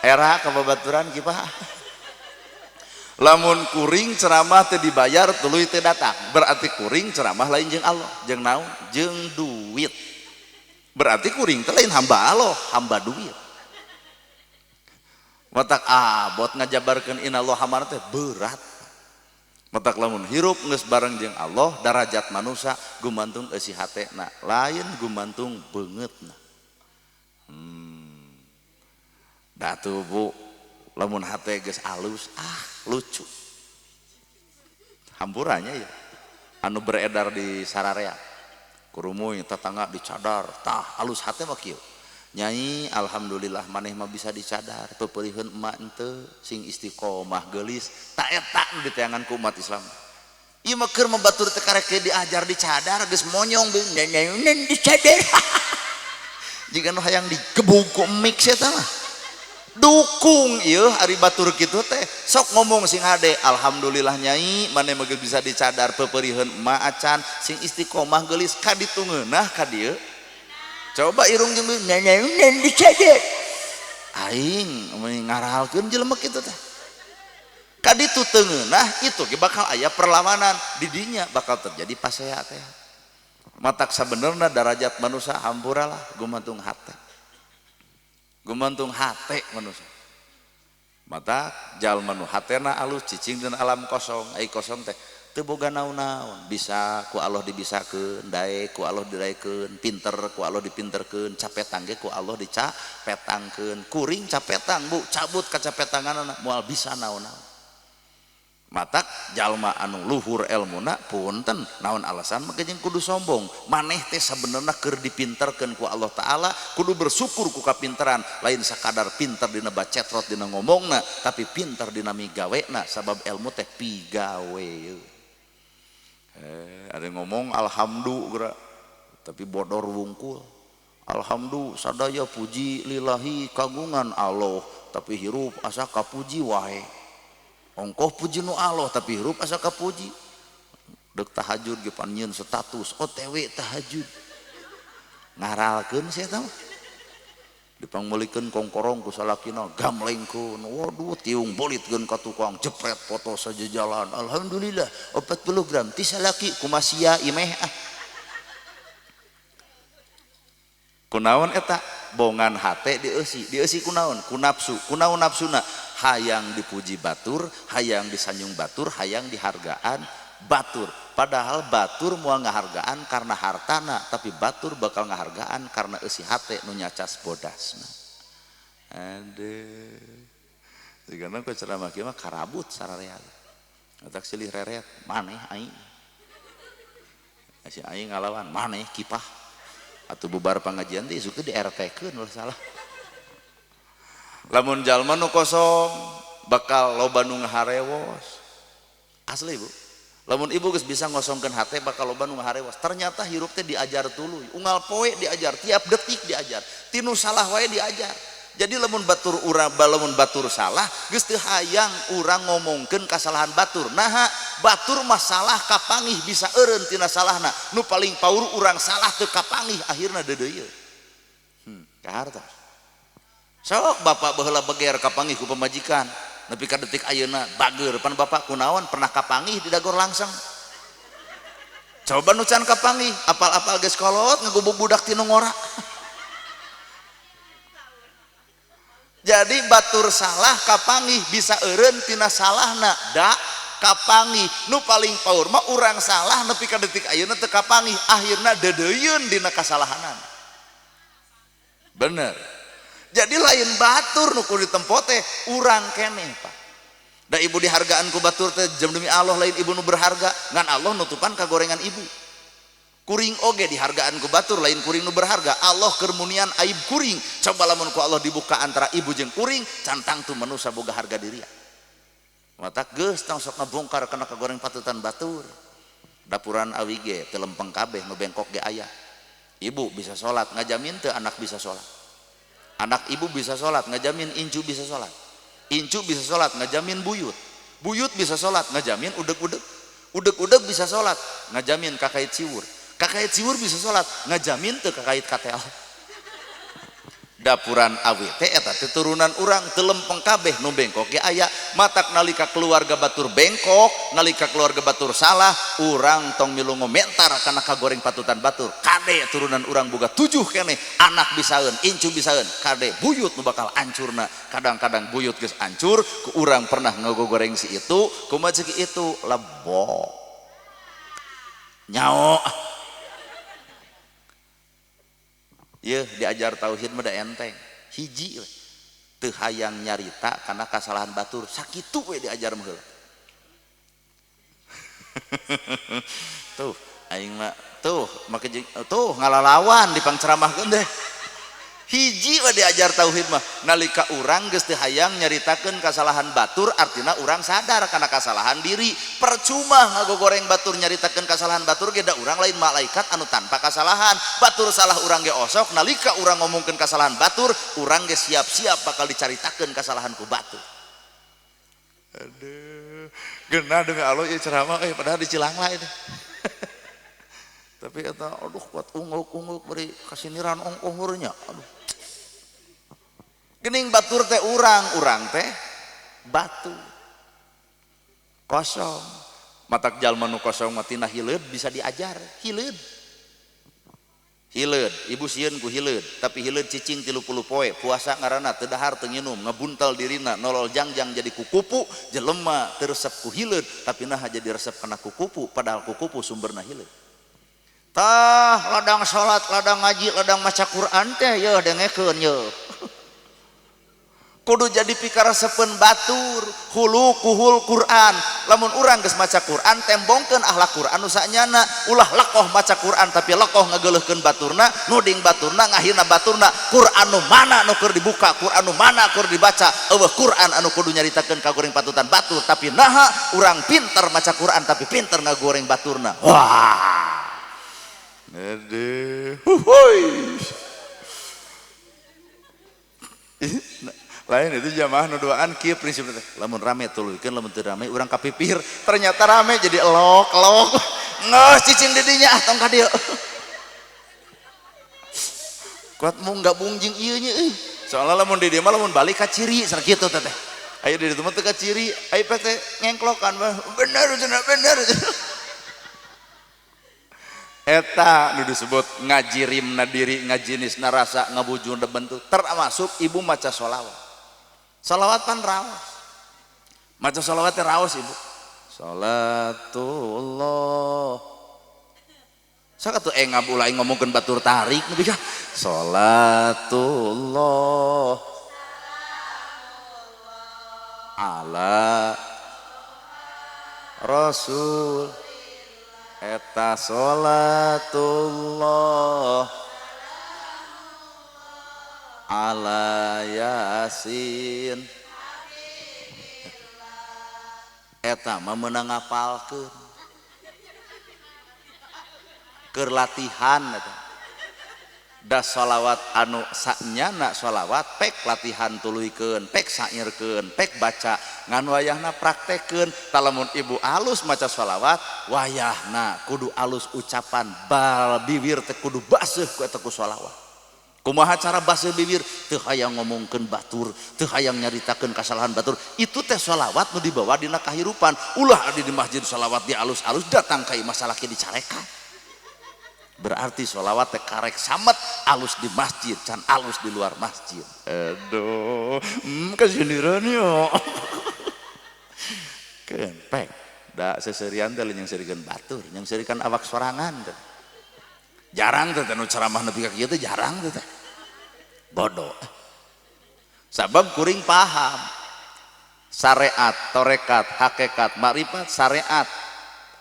Era kababaturan kipa. Lamun kuring ceramah teu dibayar tuluy teu datang, berarti kuring ceramah lain jeung Allah, jeung naon? Jeung duit. Berarti kuring teh lain hamba Allah, hamba duit. Matak abot ngajabarkeun innallaha ma'ana teh berat. Matak lamun hirup geus bareng jeung Allah, darajat manusia gumantung eusi hatena, lain gumantung beungeutna. Datu bu, lamun hate geus alus, lucu. Hampurannya ya, anu beredar di sararea, kurumuy tetangga dicadar, tah alus hate mah kieu. Nyai alhamdulillah maneh mah bisa dicadar, peperiheun emak henteu sing istiqomah geulis, ta eta nu diteangan ku umat Islam. Ieu mah keur batur teh karek diajar di cadar geus monyong nenen di cadar. Jika nu hayang digebug ku mix eta mah. Dukung ieu ari batur kitu teh sok ngomong sing hade alhamdulillah nyai maneh mah geus bisa dicadar peupeuriheun emak acan sing istiqomah geulis ka ditu ngeunah ka dieu. Coba irung jeung nenen di cadar. Aing ngaralkeun jelema kitu teh. Ka ditu teu ngeunah itu ge bakal aya perlawanan di dinya bakal terjadi pasea teh. Matak sabenerna darajat manusia hampura lah gumantung hate. Gumantung hate manusia. Mata jalma nu hatena alus cicing dina alam kosong, ai kosong teh teu boga naon-naon, bisa ku Allah dibisakeun, daek ku Allah didaekeun, pinter ku Allah dipinterkeun, capetang ge ku Allah dicapetangkeun, kuring capetang bu, cabut kacapetanganna moal bisa naon-naon. Matak jalma anu luhur elmuna punten naon alasan mah jeung kudu sombong maneh teh sabenerna keur dipinterkeun ku Allah Ta'ala kudu bersyukur ku kapinteran lain sakadar pinter dina bacetrot dina ngomongna tapi pinter dina migawena sabab ilmu teh pigawe. Ada ngomong alhamdulillah tapi bodor wungkul alhamdulillah sadaya puji lillahi kagungan Allah tapi hirup asa kapuji wae. Ongkoh puji nu Allah tapi hirup asa kapuji. Dek tahajud ge pan nyieun status OTW tahajud. Ngaralkeun sia tah. Dipangmeulikeun kongkorong ku salakina gamlengkeun. Waduh tiung bolitkeun ka tukang jepret foto saja jalan. Alhamdulillah 40 gram ti salaki kumasia imeh ah. Kunaon eta bongan hate dieusi, dieusi kunaon? Ku nafsu. Kunaon nafsuna? Hayang dipuji batur, hayang disanjung batur, hayang dihargaan batur. Padahal batur moal ngahargaan karena hartana, tapi batur bakal ngahargaan karena eusi hate nu nyacas bodasna. Aduh. Sigana ku ceramah kieu mah karabut sararea. Otak silih reret, maneh aing. Si aing ngalawan maneh kipah. Atau bubar pengajian teh isuk teh di RT-keun ulah salah. Lamun jalma nu kosong bakal loba nu ngaharewos. Asli Bu. Lamun ibu geus bisa ngosongkeun hate bakal loba nu ngaharewos. Ternyata hirup teh diajar tuluy, unggal poe diajar, tiap detik diajar, tinu salah wae diajar. Jadi lamun batur urang lamun batur salah geus teu hayang urang ngomongkeun kasalahan batur. Naha batur mah salah kapanggih bisa eureun tina salahna. Nu paling paur urang salah teu kapanggih akhirna deudeuyeun. Kahartos. Sok bapak baheula beger kapanggih ku pamajikan. Nepi ka detik ayeuna bager pan bapak kunaon pernah kapanggih di dagor langsung. Coba nu can kapanggih apal-apal geus kolot ngagubug budak tinu ngora. Jadi batur salah kapanggih bisa eureun tina salahna da kapanggih nu paling paur mah urang salah nepi ka detik ayeuna teu kapanggih akhirna deudeuyeun dina kasalahanan. Bener. Jadi lain batur nu kudu ditempo teh urang keneh Pak. Da ibu dihargaan ku batur teh jam demi Allah lain ibu nu berharga ngan Allah nutupan kagorengan ibu. Kuring oge dihargaan ku batur lain kuring nu berharga Allah keur munian aib kuring. Coba lamun ku Allah dibuka antara ibu jeung kuring cantang tu manusia boga harga diri. Matak geus tong sok ngabongkar kana kagoreng patutan batur. Dapuran awi ge teu lempeng kabeh nu bengkok ge aya. Ibu bisa salat ngajamin teu anak bisa salat. Anak ibu bisa salat ngajamin incu bisa salat. Incu bisa salat ngajamin buyut. Buyut bisa salat ngajamin udeg-udeg. Udeg-udeg bisa salat ngajamin kakait siwur. Kakait siwur bisa salat ngajamin teu kakait katel. Dapuran awi teh eta teh turunan urang teu lempeng kabeh nu bengkok ge aya. Matak nalika keluarga batur bengkok, nalika keluarga batur salah, urang tong milu ngomentar kana kagoreng patutan batur. Kade turunan urang boga 7 keneh, anak bisaeun, incu bisaeun, kade buyut nu bakal ancurna. Kadang-kadang buyut geus ancur, ku urang pernah ngagogoreng si itu, kumaha ceuk itu lebok. Nyao. Yeuh diajar tauhid mah da enteng. Hiji we. Teu hayang nyarita kana kasalahan batur, sakitu we diajar mah heula. Tuh aing mah tuh make tuh ngalalawan dipangceramahkeun deh. Hiji we diajar tauhid mah nalika urang geus teu hayang nyaritakeun kasalahan batur artina urang sadar kana kasalahan diri. Percuma ngagogoreng batur nyaritakeun kasalahan batur ge da urang lain malaikat anu tanpa kasalahan. Batur salah urang ge osok nalika urang ngomongkeun kasalahan batur urang ge siap-siap bakal dicaritakeun kasalahan ku batur. Aduh, geunah demi Allah ieu ceramah euy padahal di Cilangla itu. Tapi eta aduh kuat ungguk-ungguk beri kasiniran ongkohurnya. Aduh. Gening batur teh urang teh batu kosong. Matak jalma nu kosong mah tina hileud bisa diajar. Hileud. Hileud, ibu sieun ku hileud, tapi hileud cicing 30 poe, puasa ngaranna teu dahar teu nginum, ngebuntel dirina, nolol jangjang jadi kukupu, jelema teu resep ku hileud, tapi naha jadi resep kana kukupu, padahal kukupu sumberna hileud. Tah ladang salat, ladang ngaji, ladang maca Quran teh yeuh dengekeun yeuh. Kudu jadi pikaresepeun batur hulukuhul Quran. Lamun urang geus maca Quran tembongkeun akhlak Quran nu sanyana, ulah lekoh maca Quran tapi lekoh ngageuleuhkeun baturna, nuding baturna, ngahina baturna. Quran nu mana nu keur dibuka, Quran nu mana keur dibaca, eueuh Quran anu kudu nyaritakeun kagoreng patutan batur, tapi naha urang pinter maca Quran tapi pinter ngagoreng baturna. Wah. Aduh, huhuy. Lain itu jamaah nu duaan kieu prinsip teh. Lamun rame tuluykeun, lamun teu rame urang kapipir. Ternyata rame jadi elok-elok. Ngeuh cicing di dinya ah tong ka dieu. Kuat mung gabung jeung ieu nya euy. Soalna lamun di dieu mah lamun balik ka ciri cenah kitu teh teh. Aya di ditu mah teu ka ciri, aya teh ngengklokan mah bener cenah bener. Eta nu disebut ngajirimna diri, ngajinisna rasa, ngabujurna bentuk, termasuk ibu maca sholawat. Sholawat pan raos. Maca sholawat teh raos ibu. Sholatullah. Sok atuh engab ulah ngomongkeun batur tarik nepi ka sholatullah ala rasul. Eta sholatullah ala yasin. Eta mah meunang ngapalkeun keur latihan eta. Da sholawat anu sanyana sholawat pek latihan tuluykeun, pek sairkeun, pek baca ngan wayahna praktekeun. Talamun ibu alus maca sholawat wayahna kudu alus ucapan, bal bibir teh kudu baseuh ku eta ku sholawat. Kumaha cara baseuh bibir? Teu hayang ngomongkeun batur, teu hayang nyaritakeun kasalahan batur. Itu teh sholawat nu dibawa dina kahirupan. Ulah adi di masjid sholawat di alus-alus datang ka imah salaki dicarekan. Berarti sholawat teh karek samet alus di masjid can alus di luar masjid. Aduh, kasindiran yo. Keun pek da seserian teh yang serikeun batur, yang serikan awak sorangan teh. Jarang teh nu ceramah nepi ka kieu teh jarang teh. Bodoh. Sabab kuring paham. Syariat, torekat, hakikat, makrifat, syariat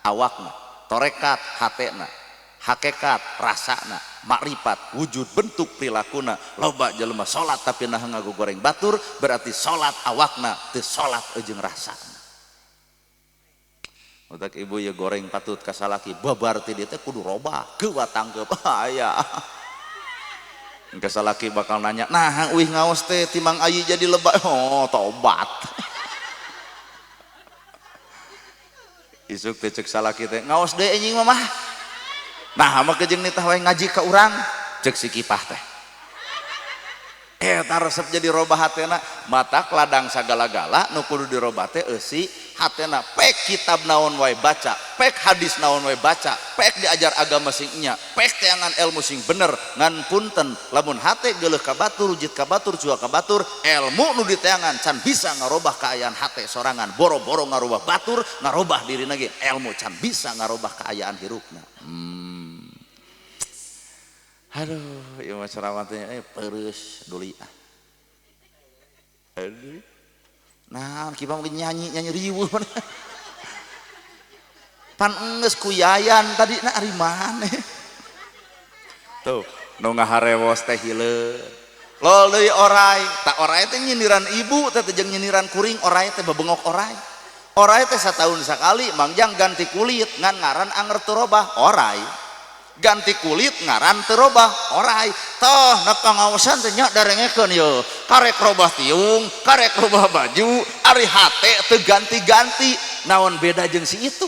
awakna, torekat hatena, hakikat rasana, makrifat wujud bentuk prilakuna. Loba jelema salat tapi nah ngagogoreng batur, berarti salat awakna teu salat jeung rasana. Otak ibu ya goreng patut ka salaki babar ti dieu teh kudu robah geuwa tangkeup aya. Engke salaki bakal nanya, "Nah, uih ngaos teh timang ayi jadi lebay." Oh, tobat. Isuk teh cek salaki teh, "Ngaos deui anjing mah." Nah, mah kejeung nitah wae ngaji ka urang, cek si kipah teh. Eta resep jadi robah hatena, matak ladang sagala-gala nu kudu dirobah teh eusi hatena. Pek kitab naon wae baca, pek hadis naon wae baca, pek diajar agama sing nya, pek teangan ilmu sing bener. Ngan punten lamun hate geuleuh ka batur, rujit ka batur, jua ka batur, ilmu nu diteangan can bisa ngarobah kaayaan hate sorangan, boro-boro ngarobah batur, ngarobah dirina ge ilmu can bisa ngarobah kaayaan hirupna. Aduh, ieu mah ceramah teh peureuh duli ah. Aduh. Nah, kieu mah nyanyi-nyanyi riweuh. Pan enggeus ku Yayan tadi na ari maneh. Tuh, nu ngaharewos teh hileud. Lol deui orai, tak orai teh nyindiran ibu teh jeung nyindiran kuring, orai teh bebengok orai. Orai teh satahun sakali mangjang ganti kulit ngan ngaran anger teu robah orai. Ganti kulit ngaran teu robah orai. Toh na pangaosan teh nya darengekeun yeuh. Karek robah tiung, karek robah baju, ari hate teu ganti-ganti. Naon beda jeung si itu?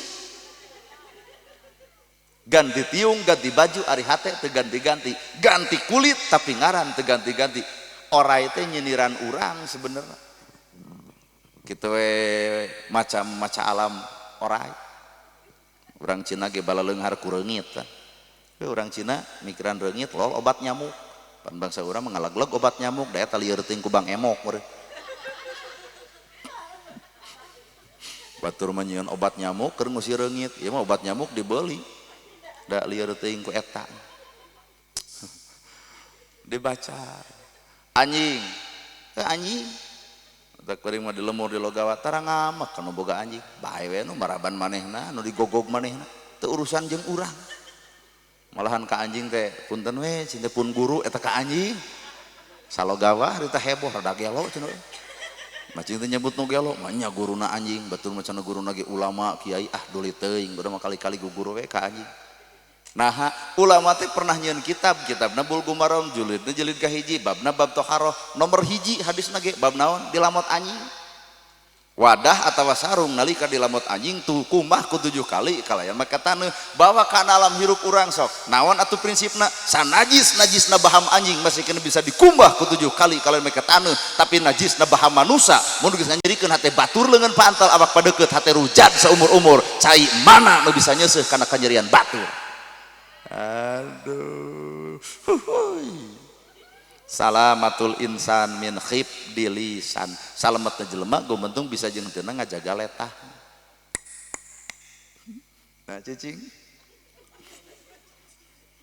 Ganti tiung, ganti baju, ari hate teu ganti-ganti. Ganti kulit tapi ngaran teu ganti-ganti. Orai teh nyindiran urang sebenarnya. Kitu we macam maca alam orai. Urang Cina ge balaleunghar ku reungit kan. We urang Cina mikiran reungit lol obat nyamuk. Pan bangsa urang mah obat nyamuk da eta lieur teuing ku Bang Emok meureun. Batur mah nyieun obat nyamuk keur ngusir reungit. Ieu mah obat nyamuk dibeli. Da lieur teuing ku eta. Dibaca anjing. Teh anjing. Da kuring mah di lemur di logawa tara ngamek kana boga anjing. Bae we nu maraban manehna, nu digogog manehna. Teu urusan jeung urang. Malahan ka anjing teh punten we cinta pun guru eta ka anjing. Salogawa harita heboh rada gelo cenah. Macing teh nyebut nu gelo, mah nya guruna anjing, batur mah cenah guruna ge ulama, kiai ah duli teuing, batur mah kali-kali guguru we ka anjing. Nah, ulama teh pernah nyieun kitab, kitabna Bulugh Maram julidna jilid kahiji, babna bab toharoh, nomor hiji hadisna ge bab naon dilamot anjing. Wadah atawa sarung nalika dilamot anjing tuh kumah ku 7 kali kalayan maka taneuh bawa kana alam hirup urang sok. Naon atuh prinsipna? Sanajis najisna baham anjing masih kena bisa dikumbah ku 7 kali kalayan maka taneuh, tapi najisna baham manusa mun geus nganyerikeun hate batur leungeun pantal awak padeukeut hate rujad saumur-umur, cai mana nu bisa nyeuseuh kana kanyerian batur. Aduh. Huhuy. Salamatul insan min khibdi lisan. Salametna jelema gumentung bisa jeung teu ngajaga letah. Nah cicing.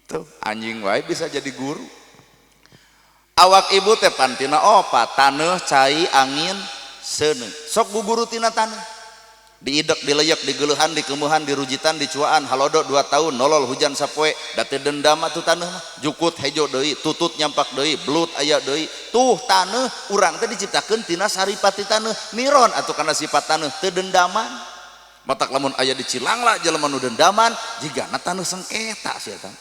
Tuh anjing wae bisa jadi guru. Awak ibu teh pantina opat, taneuh, cai, angin, seuneu. Sok guguru tina taneuh. Diidek, dileyek, digeuleuhan, dikemuhan, dirujitan, dicuaan, halodo 2 tahun, nolol hujan sapoe, da teu dendam atuh taneuh mah. Jukut hejo deui, tutut nyampak deui, belut aya deui. Tuh taneuh urang teh diciptakeun tina saripati taneuh, niron atuh kana sifat taneuh teu dendaman. Matak lamun aya di Cilangla jelema nu dendaman, jigana taneuh sengketa sia tah.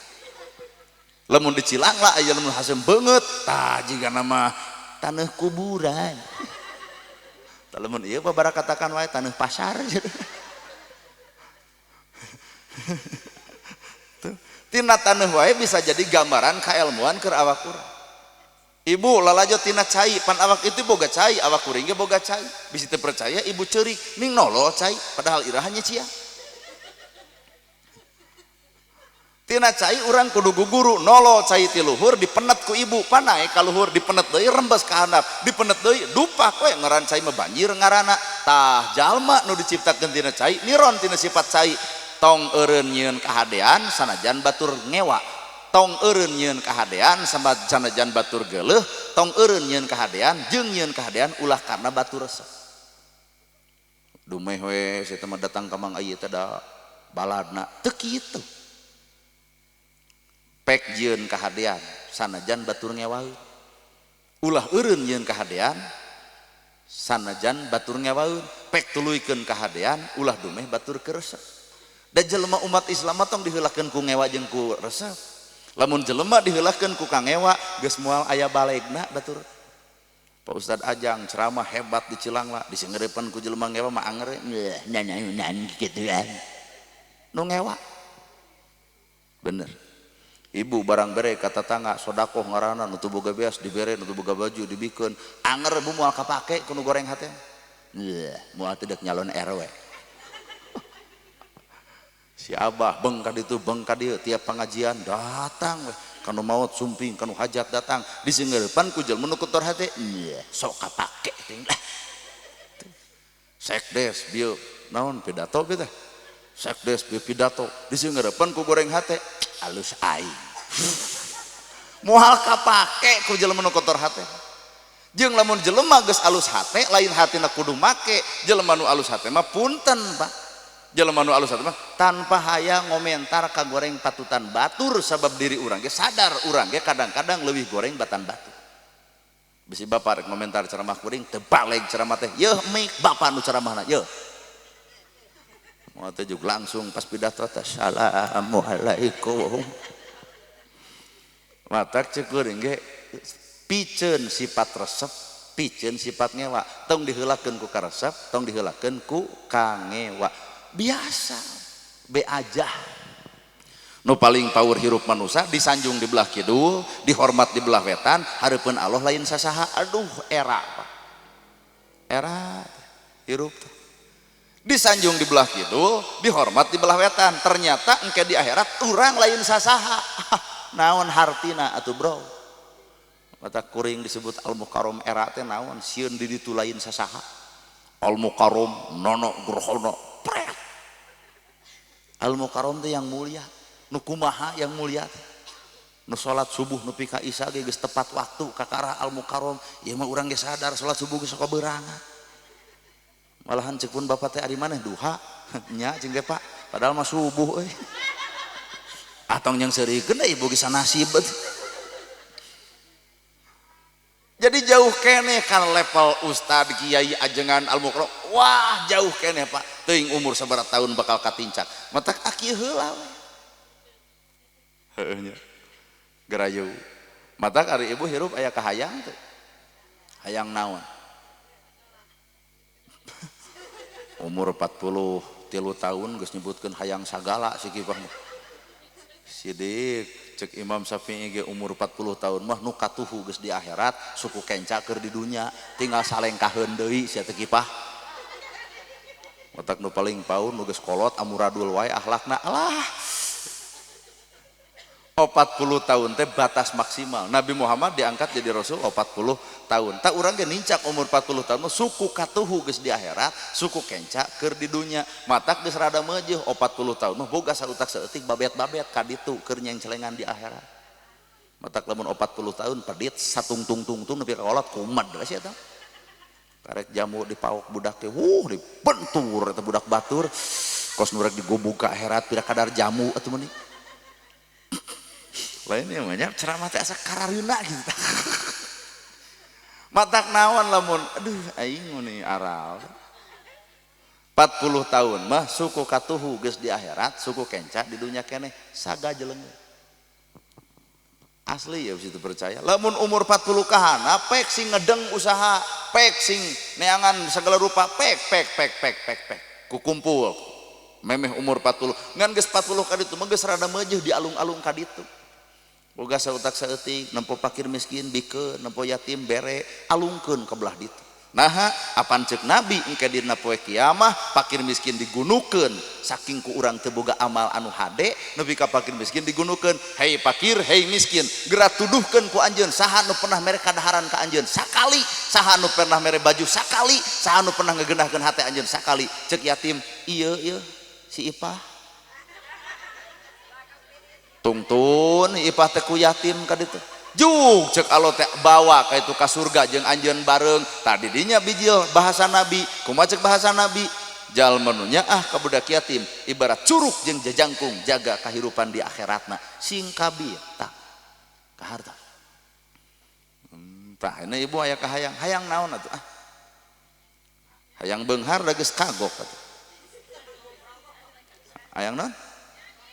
Lamun di Cilangla aya jelema hasem beungeut, tah jigana mah taneuh kuburan. Lamun ieu babarakatakan wae taneuh pasar. Tuh, tina taneuh wae bisa jadi gambaran kaelmuan keur awak urang. Ibu lalajo tina cai, pan awak itu boga cai, awak kuring ge boga cai. Bisi teu percaya ibu ceurik, ning nolol cai, padahal iraha nya cia. Tina cai urang kudu guguru, nolol cai ti luhur dipenet ku ibu, panae ka luhur dipenet deui rembes ka handap, dipenet deui dupak we ngaran cai mah banjir ngaranna. Tah jalma nu diciptakeun tina cai, niron tina sifat cai, tong eureun nyieun kahadean sanajan batur ngewa, tong eureun nyieun kahadean sanajan batur geuleuh, tong eureun nyieun kahadean jeung nyieun kahadean ulah karena batur resep. Dumeh we saya mah datang ka Mang Ayi teh da baladna teu kitu. Pek jieun kahadean sanajan batur ngewaeun, ulah eureun jieun kahadean sanajan batur ngewaeun, pek tuluykeun kahadean ulah dumeh batur keresep. Da jelema umat Islam mah tong diheulakeun ku ngewa jeung ku resep. Lamun jelema diheulakeun ku kangewa geus moal aya balegna batur. Pak Ustad Ajang ceramah hebat di Cilangla, disingeurepan ku jelema ngewa mah anger nyanyanyan kitu kan. Nu ngewa. Bener. Ibu barang bere ka tetangga sodakoh ngaranna nu teu boga beas dibere, nu teu boga baju dibikeun, anger bu moal kapake ku nu goreng hate. Moal teu deuk nyalon RW. Si abah beng ka ditu beng ka dieu tiap pengajian datang we kanu maot sumping kanu hajat datang disingeurepan ku jelema nu kotor hate, sok kapake ting lah. Sekdes bieu naon pidato bieu teh, sekdes bieu pidato disingeurepan ku goreng hate, alus aing. Moal kapake ku jelema nu kotor hate. Jeung lamun jelema geus alus hate lain hatina kudu make, jelema nu alus hate mah punten Pak. Jelema nu alus hate mah tanpa hayang ngomentar ka goreng patutan batur sabab diri urang ge sadar urang ge kadang-kadang leuwih goreng batan batur. Bisi bapak rek komentar ceramah kuring teu baleg ceramah teh. Yeuh mik bapak nu ceramahna yeuh. Moal teh juk langsung pas pidato teh assalamualaikum. Matak ceuk kuring ge piceun sifat resep, piceun sifat ngewa. Tong diheulakeun ku karesep, tong diheulakeun ku kangewa. Biasa be aja. Nu paling power hirup manusia disanjung di belah kidul, dihormat di belah wetan, hareupeun Allah lain sasaha. Aduh era Pak. Era hirup disanjung di belah kidul, dihormat di belah wetan. Ternyata engke di akhirat urang lain sasaha. Naon hartina atuh bro? Mata kuring disebut al mukarrom era teh naon? Sieun di ditu lain sasaha. Al mukarrom nono grohono pret. Al mukarrom teh yang mulia. Nu kumaha yang mulia teh? Nu salat subuh nepi ka isya ge geus tepat waktu kakara al mukarrom. Ieu mah urang ge sadar salat subuh geus sok beurangan. Malahan ceuk pun bapak teh ari maneh duha nya jeung ge Pak, padahal mah subuh euy. Atong yang seurikeun da ibu geus nasib. Jadi jauh keneh kan level ustad kiai ajengan al mukarrom. Wah jauh keneh Pak, teuing umur sabaraha tahun bakal katincak. Matak aki heula we. Heueuh nya. Gerayu. Matak ari ibu hirup aya kahayang teu? Hayang naon? Umur 43 tahun geus nyebutkeun hayang sagala si kipah mah. Sidik cek Imam Syafi'i ge umur 40 tahun mah nu katuhu geus di akhirat, suku kenca keur di dunya, tinggal salengkaheun deui sia teh kipah. Matak nu paling paur nu geus kolot amuradul wae akhlakna. Alah. 40 tahun teh batas maksimal. Nabi Muhammad diangkat jadi rasul 40 tahun. Tak urang ge nincak umur 40 tahun mah suku katuhu geus di akhirat, suku kenca keur di dunya. Matak geus rada meujeuh 40 tahun mah boga sautak saeutik babet-babet ka ditu keur nyengcelengan di akhirat. Matak lamun 40 tahun pedit satungtung-tungtung nepi ka kolot kumat we sia eta. Karek jamu dipaok budak teh, wuh dibentur eta budak batur. Kos nu rek digobog ka akhirat pira kadar jamu atuh meuni. Lainnya banyak ceramah teh asa karariuna gitu. Matak naon lamun aduh aing meni aral. 40 tahun mah suku katuhu geus di akhirat, suku kenca di dunya keneh sagajeleng. Asli ya situ percaya. Lamun umur 40 kahana pek sing ngedeng usaha, pek sing neangan segala rupa, pek pek pek pek pek pek. Kukumpul. Memeh umur 40, ngan geus 40 kaditu mah geus rada meujeuh di alung-alung kaditu. Boga sautak saeutik, nempo pakir miskin bikeun, nempo yatim bere, alungkeun ka belah ditu. Naha apan ceuk Nabi engke dina poe kiamah pakir miskin digunukeun saking ku urang teu boga amal anu hade nepi ka pakir miskin digunukeun. Hei pakir, hei miskin, geura tuduhkeun ku anjeun saha nu pernah mere kadaharan ka anjeun sakali, saha nu pernah mere baju sakali, saha nu pernah ngegenahkeun hate anjeun sakali. Ceuk yatim, ieu ieu si Ipah. Tungtun Ipah teh ku yatim ka ditu. Juk cek Allah teh bawa ka itu ka surga jeung anjeun bareng. Tadi dinya bijil bahasa Nabi. Kumaha cek bahasa Nabi? Jalma nu nyaah ka budak yatim ibarat curug jeung jajangkung jaga kahirupan di akhiratna. Sing kabir tah ka harta. Tah ini ibu aya kahayang, hayang naon atuh ah? Hayang beunghar da geus kagok atuh. Hayang naon?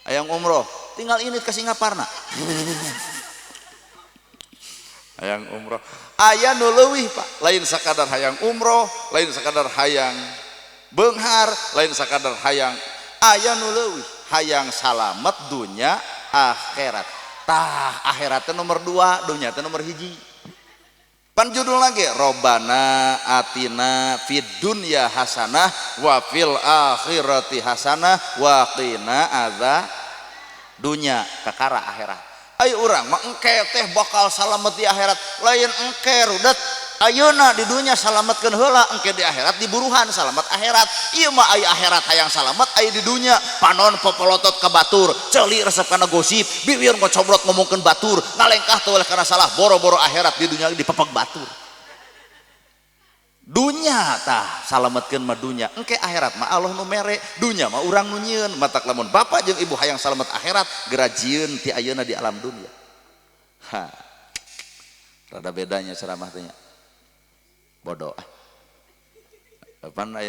Hayang umroh, tinggal ini ke Singaparna. Hayang umroh, aya nu leuwih Pak, lain sakadar hayang umroh, lain sakadar hayang beunghar, lain sakadar hayang, aya nu leuwih, hayang salamet dunya akhirat. Tah akhirat teh nomor 2, dunya teh nomor 1. Pan judul lagi Robbana atina fid dunya hasanah wa fil akhirati hasanah wa qina adza dunya kakara akhirat. Ayo urang mah engke teh bakal salamet di akhirat, lain engke rudet ayeuna di dunya salametkeun heula, engke di akhirat diburuhan salamet akhirat. Ieu mah aya akhirat hayang salamet, aya di dunya panon popolotot ka batur, ceuli resep kana gosip, biwir ngocobrot ngomongkeun batur, ngalengkah teu oleh kana salah, boro-boro akhirat di dunya dipepeg batur. Dunya tah salametkeun mah dunya, engke akhirat mah Allah nu mere, dunya mah urang nu nyieun. Matak lamun bapak jeung ibu hayang salamet akhirat, geura jieun ti ayeuna di alam dunya. Ha. Rada bedanya ceramah teh nya. Bodoh. Pan aya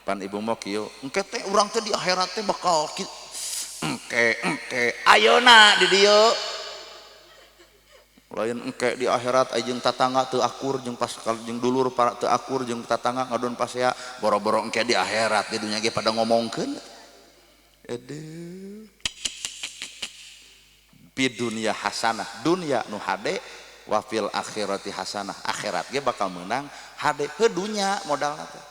pan ibu mah kieu, engke teh urang teh di akhirat teh bakal engke engke ayeuna di dieu. Lain engke di akhirat jeung tatangga teu akur jeung pas jeung dulur para teu akur jeung tatangga ngadon pasea boro-boro engke di akhirat di dunya ge pada ngomongkeun. Aduh. Di dunia hasanah, dunia nu hade wa fil akhirati hasanah, akhirat ge bakal menang hade heuh dunya modalna teh.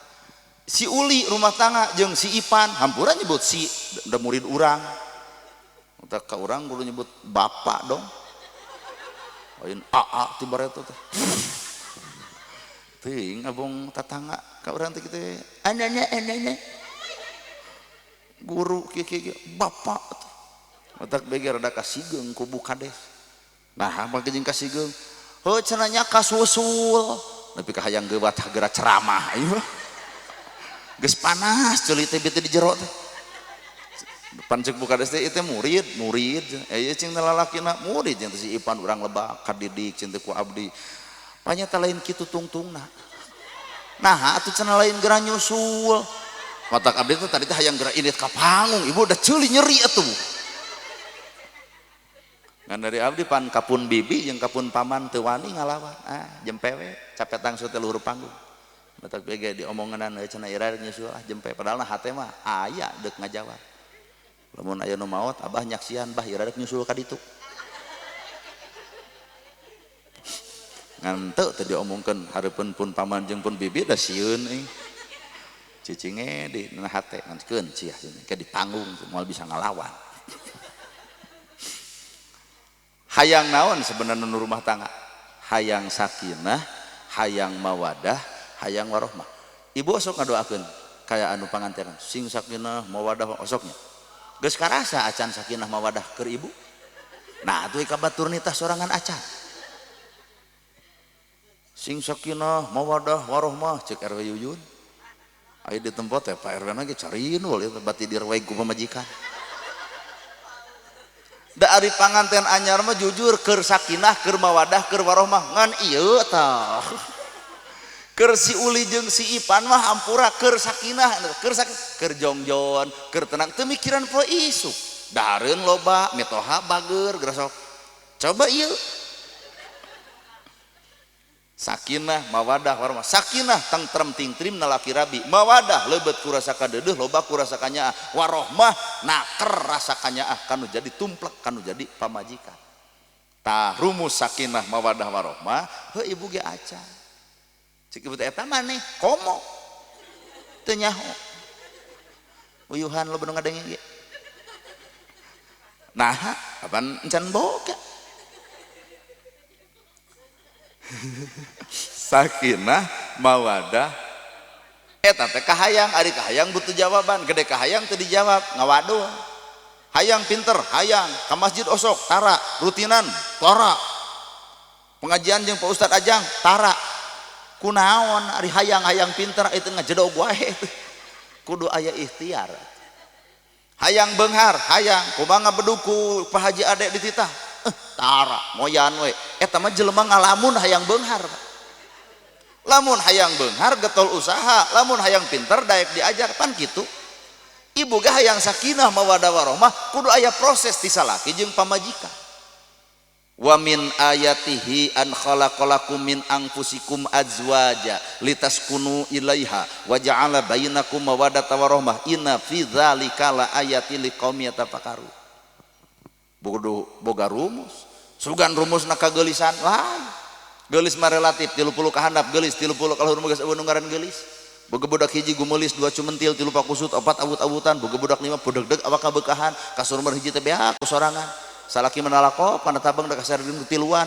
Si Uli rumah tangga jeung si Ipan hampura nyebut si da murid urang. Tah ka urang kudu nyebut bapak dong. Lain aa ti bareto teh. Teuing abong tatangga ka urang teh kitu ananya ananya. Guru kieu kieu bapak. Otak bege rada kasigeung ku Bu Kades. Nah, mah jeung kasigeung. Heuh cenah nya kasusul. Nepi ka hayang geuwat geura ceramah ieu. Geus panas ceuli teh bete di jero teh. Pan ceuk Bu Kades teh ieu teh murid, murid. Ieu cing lalakina murid jeung si Ipan urang lebak kadidik cing teh ku abdi. Panyata lain kitu tungtungna. Nah, atuh cenah lain geura nyusul. Matak abdi teh tadi teh hayang geura indit ka panggung, ibu udah ceuli nyeri atuh. Ngan dari abdi pan kapun bibi jeung kapun paman teu wani ngalawan. Ah, jempe we capek tangsu teh luhur panggung. Matak bege diomonganan we cenah ira nyusul ah jempe padahal na hate mah aya deuk ngajawab. Lamun aya nu maot abah nyaksian bah ira deuk nyusul ka ditu. Ngan teu teu diomongkeun hareupeun pun paman jeung pun bibi da sieun euy. Cicinge di na hate ngan keun ciah ke di panggung moal bisa ngalawan. Hayang naon sebenarnya nu rumah tangga? Hayang sakinah, hayang mawadah, hayang warohmah. Ibu osok ngadoakeun kaya anu pangantenan, sing sakinah mawadah osoknya. Geus karasa acan sakinah mawadah keur ibu. Nah, atuh ka batur nitah sorangan acan. Sing sakinah mawadah warohmah ceuk RW Yuyun. Aya di tempat teh Pak RW na ge carinul ieu bati direweg ku pamajikan. Da ari panganten anyar mah jujur keur sakinah, keur mawadah, keur warohmah ngan ieu tah. Keur si Uli jeung si Ipan mah hampura keur sakinah, keur sakinah, keur jongjon, keur tenang teu mikiran poe isuk. Dahareun loba, mitoha bager gerasok. Coba ieu. Sakinah, mawadah, warohmah. Sakinah tengtrem tingtrim nalaki rabi. Mawadah leubet ku rasa kadeudeuh, loba ku rasa kanyaah. Warohmah naker rasa kanyaah kanu jadi tumplek, kanu jadi pamajikan. Tah rumus sakinah, mawadah, warohmah, heuh ibu ge acan. Cik ibu teh eta maneh komo. Teu nyaho. Uyuhan loba nu ngadenge ge. Nah, kapan encan boga? Sakinah mawadah eta teh kahayang, ari kahayang butuh jawaban, gede kahayang teu dijawab ngawaduh. Hayang pinter, hayang ka masjid osok tara, rutinan tara, pengajian jeung Pak Ustad Ajang tara. Kunaon ari hayang-hayang pinter itu ngajedog wae. Kudu aya ikhtiar. Hayang beunghar, hayang kumaha ngabeduku Pak Haji Ade dititah. Tara moyan we eta mah jelema ngalamun hayang beunghar. Lamun hayang beunghar getol usaha, lamun hayang pinter daek diajar pan kitu. Ibu ge hayang sakinah mawadah warohmah kudu aya proses ti salaki jeung pamajikan. Wa min ayatihi an khalaqalakum min anfusikum azwaja litaskunu ilaiha wa ja'ala bainakum mawaddatan warahmah inna fi dzalika laayatin liqaumin yatafakkarun. Bodo boga rumus, sugan rumusna kageulisan lain. Geulis mah relatif 30 ka handap geulis, 30 ka luhur mah geus eueuh nu ngaran geulis. Boga budak hiji gumelis, dua cumentil, tilu pakusut, opat awut-awutan, boga budak lima budegdeg awak kabeukahan, kasur mah hiji teh beak ku sorangan. Salaki menalako pana tabeng da kasareureun tiluan.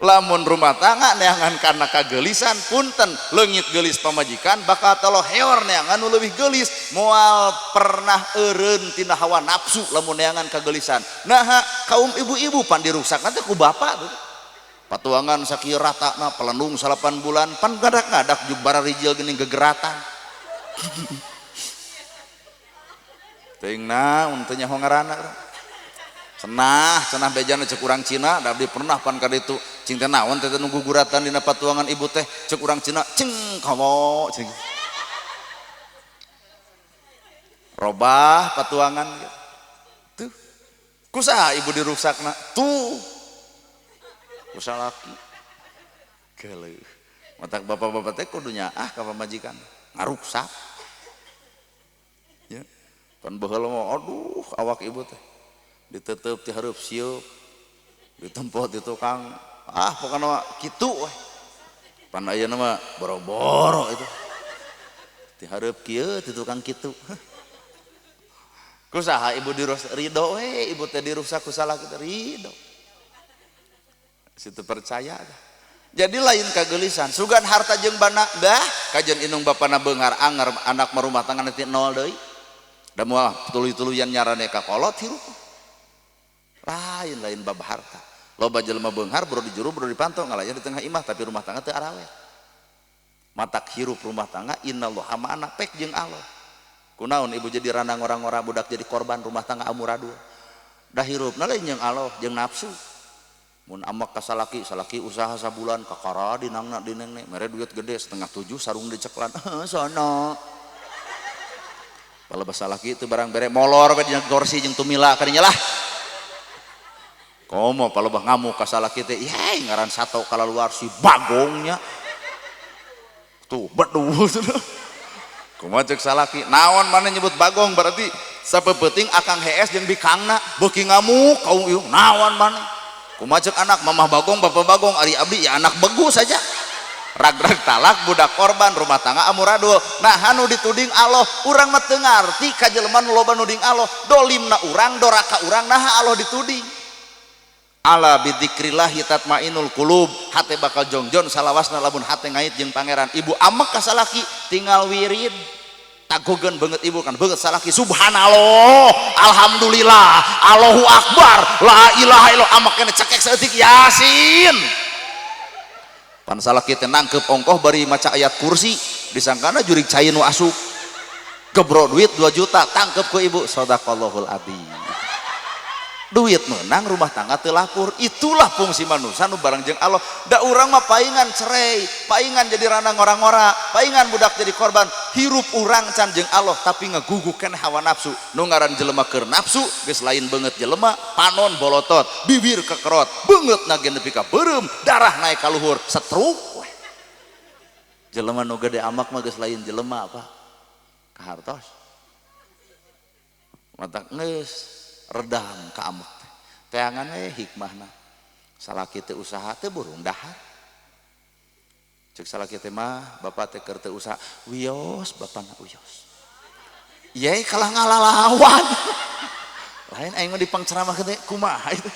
Lamun rumah tangga neangan karena kagelisan punten leungit geulis pamajikan bakal toloheor neangan nu leuwih geulis, moal pernah eureun tina hawa nafsu lamun neangan kagelisan. Naha kaum ibu-ibu pan diruksakna teh ku bapak tuh. Patuangan sakieu ratana pelendung 8 bulan pan gadak-gadak jeung bararijil geuning gegeratan. Teuing naon teu nyaho ngaranna. Cenah, cenah bejana cek urang Cina, da abdi pernah pan ka ditu. Cing teh naon teh nu guguratan dina patuangan ibu teh cek urang Cina cing kawo cing. Robah patuangan gitu. Tuh. Kusaha ibu diruksakna? Tuh. Ku salaki. Geuleuh. Matak bapak-bapak teh kudu nyaah ka pamajikan. Ngaruksak. Ya. Pan baheula mah aduh awak ibu teh ditetep ti hareup sieup. Ditempo di tukang ah pokona mah kitu we. Pan ayeuna mah boro-boro itu. Ti hareup kieu ti tukang kitu. Kusaha ibu dirusak ridho we, ibu teh dirusak ku salaki teh ridho. Situ percaya dah. Jadi lain kagelisan, sugan harta jeung bana bah kajian inung bapana beunghar anger anak merumah tangga nanti nol deui. Da moal tuluy-tuluyan nyarane ka kolot hirup. Lain bab harta. Loba jelema beunghar boro di juru boro dipantau ngalayah di tengah imah tapi rumah tangga teu arawet. Matak hirup rumah tangga innallaha ma'ana pek jeung Allah. Kunaon ibu jadi rana ngora-ngora budak jadi korban rumah tangga amuradul. Dah hirupna lain jeung Allah jeung nafsu. Mun amak ka salaki, salaki usaha sabulan kakara dinangna dinengne mere duit gede 6:30 sarung diceklan sono. Palebah salaki itu barang bere molor we dina kursi jeung tumila kadinya lah. Komo palebah ngamuk ka salaki teh yey ngaran sato kalaluar si bagongnya. Tuh beduh. Kumaha cek salaki naon maneh nyebut bagong berarti sapeupeting akang hees jeung bikangna beuki ngamuk kaum ieu naon maneh. Kumaha cek anak mamah bagong bapak bagong ari abdi ya anak begu saja. Rag-rag talak budak korban rumah tangga amuradul. Nah anu dituding Allah urang mah teu ngarti ka jelema nu loba nuding Allah dolimna urang doraka urang naha Allah dituding. Ala bidzikrillahi tatmainul qulub hate bakal jongjon salawasna lamun hate ngait jeung pangeran. Ibu amek ka salaki tinggal wirid tagogeun beungeut ibu kan beungeut salaki subhanallah alhamdulillah Allahu akbar la ilaha illallah amek kene cekek saeutik yasin. Pan salaki teh nangkep ongkoh bari maca ayat kursi disangkana jurig cai nu asup gebro duit 2 juta tangkep ku ibu sadaqallahul adzim. Duit menang rumah tangga teu lapur. Itulah fungsi manusia nu bareng jeung Allah. Da urang mah paingan cerai, paingan jadi rana ngora-ngora, paingan budak jadi korban. Hirup urang can jeung Allah tapi ngegugukeun hawa nafsu. Nu ngaran jelema keur nafsu geus lain beungeut jelema, panon bolotot, bibir kekerot, beungeut na ge nepi ka beureum, darah naik ka luhur, setruk weh. Jelema nu gede amak mah geus lain jelema apa? Kahartos. Matak geus redam ka amek teh. Teangan we hikmahna. Salaki teh usaha teh burung dahar. Cek salaki teh mah bapak teh keur teu usaha, wios bapana wios. Ye kalah ngalalawan. Lain aing mah dipangceramah teh kumaha itu.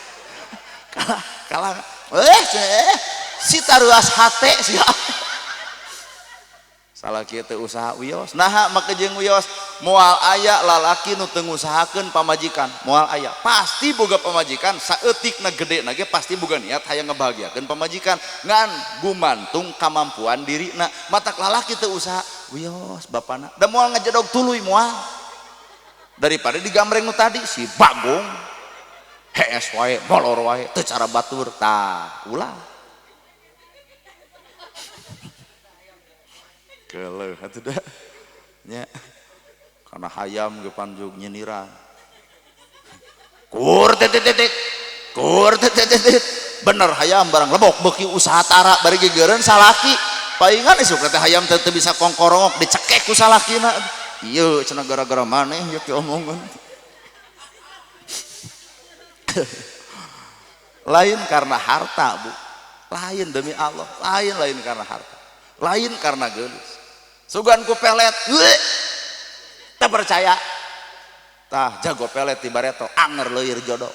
Kalah kalah si taruas hate sia. Salaki teh usaha wios. Naha make jeung wios moal aya lalaki nu teu ngusahakeun pamajikan, moal aya. Pasti boga pamajikan saeutikna gedena ge pasti boga niat hayang ngebahagiakeun pamajikan ngan gumantung kamampuan dirina. Matak lalaki teu usaha wios bapana. Da moal ngajedog tuluy moal. Daripada digambreng nu tadi si bagong hees wae, molor wae, teu cara batur tah ulah. Geuleuh atuh da nya kana hayam ge panjug nyinira kur titik titik kur titik titik bener hayam barang lebok beuki usaha tara bari gegeureun salaki paingan isuk teh hayam teh teu bisa kongkorongok dicekek ku salakina ieu cenah gara-gara maneh ieu ki omongan. Lain karena harta bu, lain demi Allah, lain karena harta, lain karena geulis. Sugan ku pelet, tak percaya. Tah jago pelet di bareto, anger leuir jodoh.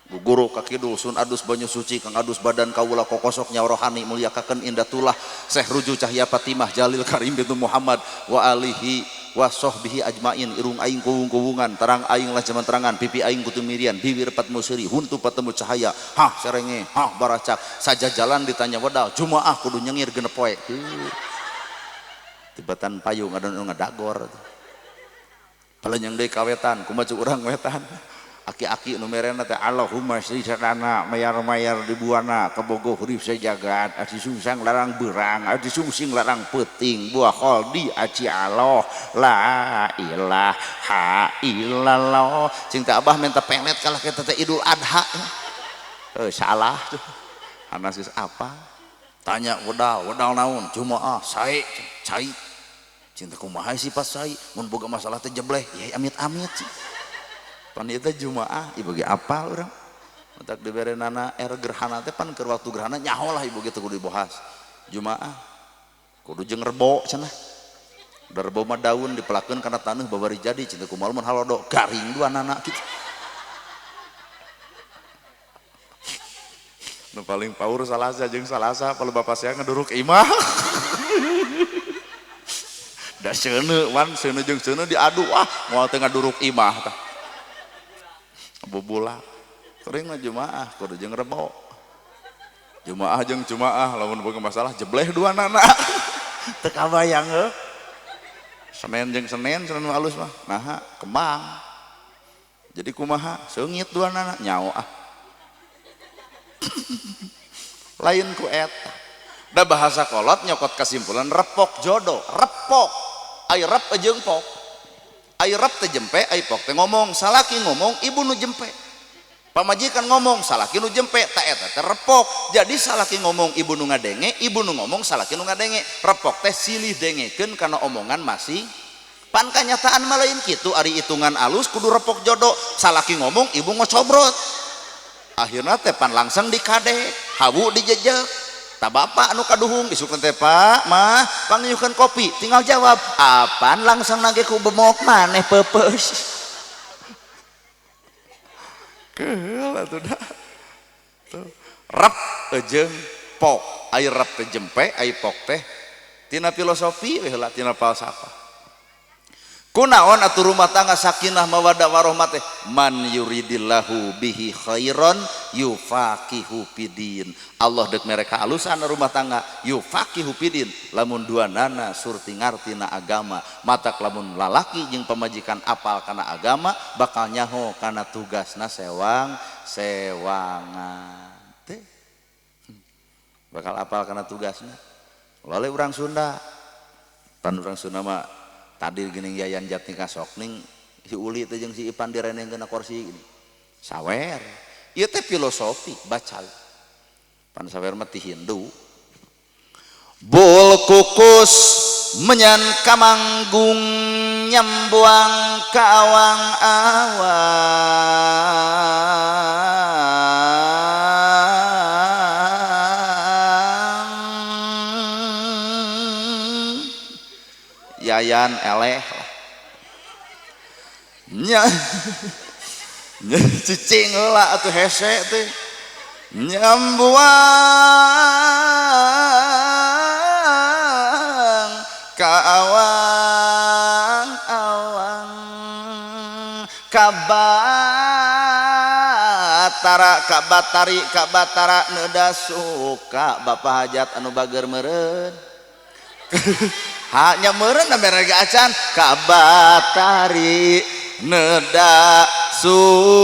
Guru kakidul sun adus banyu suci kang adus badan kawula kokosok nyawa rohani mulyakakeun indatullah Syekh Ruju Cahya Fatimah Jalil Karim bintu Muhammad wa alihi wa sahbihi ajmain. Irung aing kuwung-kuwungan, terang aing lah jaman terangan, pipi aing kutumirian, bibir patmu seuri, huntu patemu cahaya, hah serenge, hah baracak, saja jalan ditanya wedal, jumaah kudu nyengir genep poe. Tibatan payung ada nu ngadagor. Palenyang deui kawetan, kumaha urang wetan. Aki-aki nu merena teh Allahumma sri sadana mayar-mayar di buana kabogoh hurip sajagat aci sungsang larang beurang aci sungsing larang peuting buah kholdi aci Allah la ilaha illallah. Cing teh abah minta pelet kalah kita teh Idul Adha. Salah tuh. Anas geus apa? Tanya wedal, wedal naon? Jumaah sae cai. Cing teh kumaha sifat sae? Mun boga masalah teh jebleh, ye amit-amit. Pan ieu teh Jumaah ibu ge apal urang. Matak dibere nana er gerhana teh pan keur waktu gerhana nyaho lah ibu ge teh kudu dibahas. Jumaah kudu jeung rebo cenah. Da rebo mah daun dipelakeun kana taneuh babari jadi cing teh kumaha mun halodo garing dua nana kitu. Nu paling paur Salasa jeung Salasa kalau bapak saya ngeduruk imah. Da seuneu wan seuneu jeung seuneu diadu ah moal teh ngaduruk imah tah. Bubula kering mah Jumaah kudu jeung rebo. Jumaah jeung Jumaah lamun boga masalah jebleh dua nana. Teu kabayang heuh. Senin jeung Senin, Senin mah alus mah. Naha kembang. Jadi kumaha seungit dua nana nyaho ah. Lain ku eta. Da bahasa kolot nyokot kesimpulan repok jodoh, repok. Ai rep jeung pok. Ai rep teh jempe, ai pok teh ngomong, salaki ngomong ibu nu jempe. Pamajikan ngomong salaki nu jempe, ta eta teh repok. Jadi salaki ngomong ibu nu ngadenge, ibu nu ngomong salaki nu ngadenge. Repok teh silih dengekeun kana omongan masing. Pan kanyataan mah lain kitu, ari hitungan alus kudu repok jodoh. Salaki ngomong ibu ngocobrot. Akhirna teh pan langsung dikadek, hawu dijejek. Ta bapak anu kaduhung isuk teh Pak, mah pangyuhkeun kopi, tinggal jawab, apaan langsung nage ku bemok maneh peupeus. Keul atuh dah. Tuh. Rep jeung pok, ai rep teh jempe, ai pok teh tina filosofi we heula tina falsafah. Kunaon atuh rumah tangga sakinah mawaddah warahmah teh man yuridillahu bihi khairan yufaqihu fidin. Allah deuk mereka alusan rumah tangga yufaqihu fidin lamun dua nana surti ngartina agama matak lamun lalaki jeung pamajikan apal kana agama bakal nyaho kana tugasna sewang sewangan teh bakal apal kana tugasna. Lale urang Sunda pan urang Sunda mah tadi geuning Yayan Jatnika sok ning si Uli teh jeung si Ipan direnengkeun kursi gini. Sawer. Ieu teh filosofi baca. Pan sawer mah ti Hindu. Bul kukus menyan kamanggung nyambuang ka awang-awang. Yayan eleh lah. Nya cicing heula atuh hese teh. Nyambuang ka awang-awang kabatara kabatari kabatara neuda suka bapak hajat anu bager meureun. Hanya meureun mere ge acan kabatari neda sugi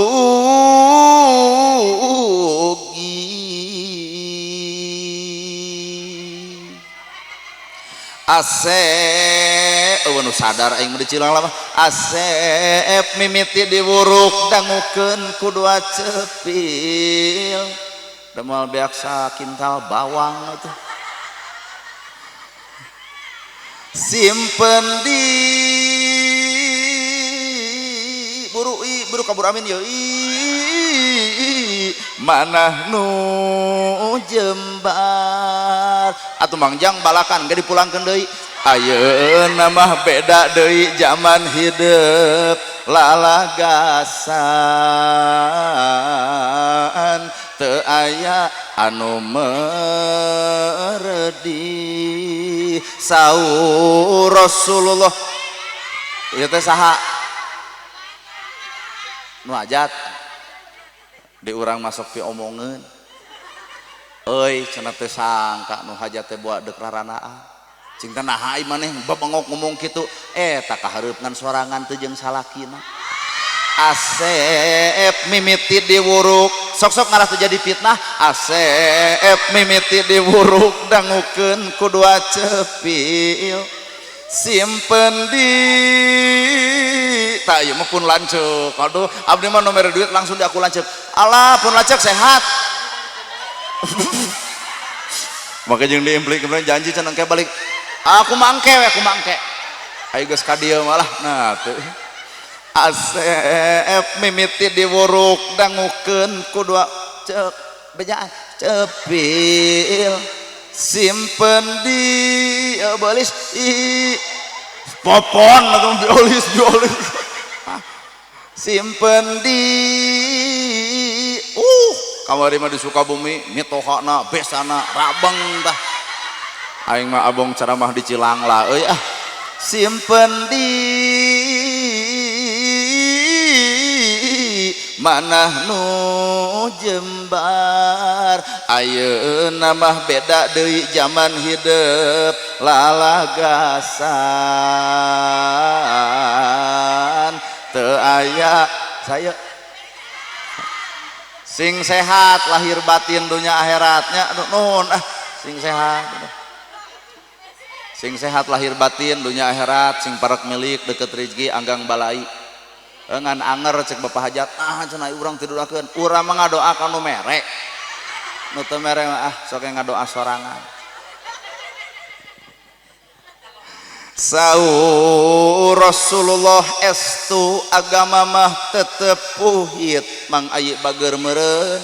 asep eueuh nu sadar aing mah dicilang lama asep mimiti diwuruk dangukeun ku dua cepil da moal beak sakintal bawang atuh simpen di buru i buru kabur amin yo i manah nu jembar atuh mangjang balakan ge dipulangkeun deui ayeuna mah beda deui zaman hidup lalagasan teu aya anu meredi saur Rasulullah ieu teh saha nu hajat di urang masuk pi omongeun euy cenah teh sangka nu hajat teh buat deuk raranaan cing teh naha ai maneh babengok ngomong kitu eta kahareup ngan sorangan teu jeung salakina. Asep mimiti diwuruk sok-sok ngarah teu jadi fitnah Asep mimiti diwuruk dangukeun ku dua cepil simpen di tak ieu mah pun lanceuk aduh abdi mah nu mere duit langsung di aku lanceuk alah pun lanceuk sehat maka jeung diimplik kemudian janji cenah engke balik aku mangke we aku mangke ayo geus ka dieu malah nah tuh Asep mimiti diwuruk dangukeun ku dua cek bejaan cepil simpen di belis i popon atau biolis biolis simpen di kamari mah di Sukabumi mitohana besana rabeng tah aing mah abong ceramah di Cilangla euy ah simpen di manah nu jembar ayeuna mah beda deui zaman hidup lalagasan teu aya saya sing sehat lahir batin dunia akhiratnya nuhun ah sing sehat sing sehat lahir batin dunia akhirat sing parek milik deket rezeki anggang balai ngan anger cek bapak hajat ah cenah urang tidurakeun urang mah ngadoakan nu mere nu teu mere ah sok ngadoa sorangan Saur Rasulullah estu agama mah tetep puhit mang ayi bager meureun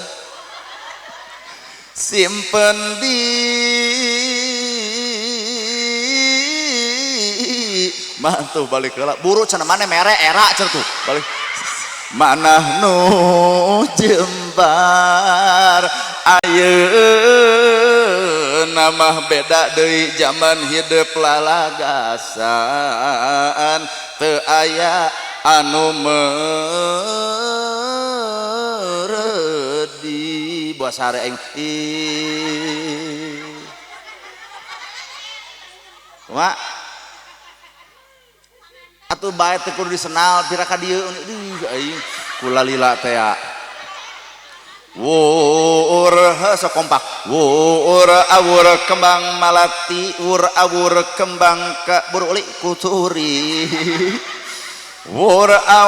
simpen di mah tuh balik heula buru cenah maneh mere era cenah tuh balik manah nu jembar ayeuna mah beda deui zaman hidup lalagasan teu aya anu meredi buah sare aing kumaha atuh bae teu kudu disenal pira ka dieu deui aing kula lila teh wur sok kompak wur awur kembang malati wur awur kembang ka buruli kuturi wur awur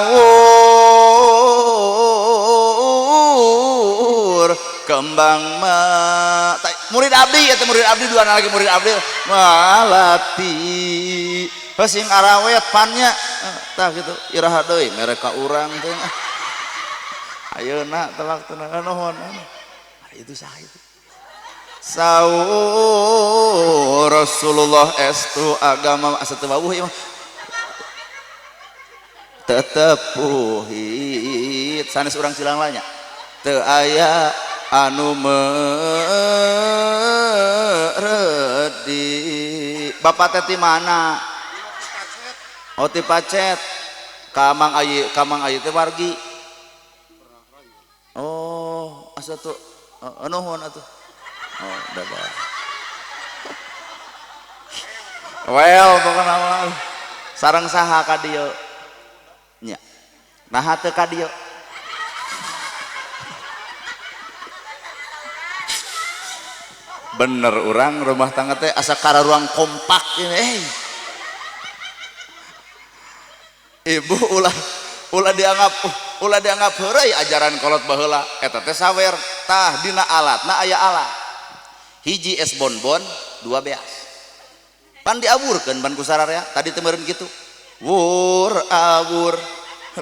kembang ma murid abdi eta murid abdi dua lagi murid abdi malati sing arawet pannya tah gitu iraha deui mere ka urang teh ayeuna telak tenang nuhun itu sah itu saur Rasulullah estu agama asa teu wawuh ieu mah tetep puhit sanes urang Cilangla nya teu aya anu meredi bapak teh ti mana oh ti Pacet ka Mang Ayi teh wargi oh asa tuh nuhun atuh oh dadah well pokona mah sareng saha ka dieu nya naha teu ka dieu bener urang rumah tangga teh asa kararuang kompak ini ibu ulah dianggap heureuy ajaran kolot baheula eta teh sawer tah dina alatna aya alat hiji es bonbon dua beas pan diaburkeun ban ku sararea tadi teh meureun kitu wur awur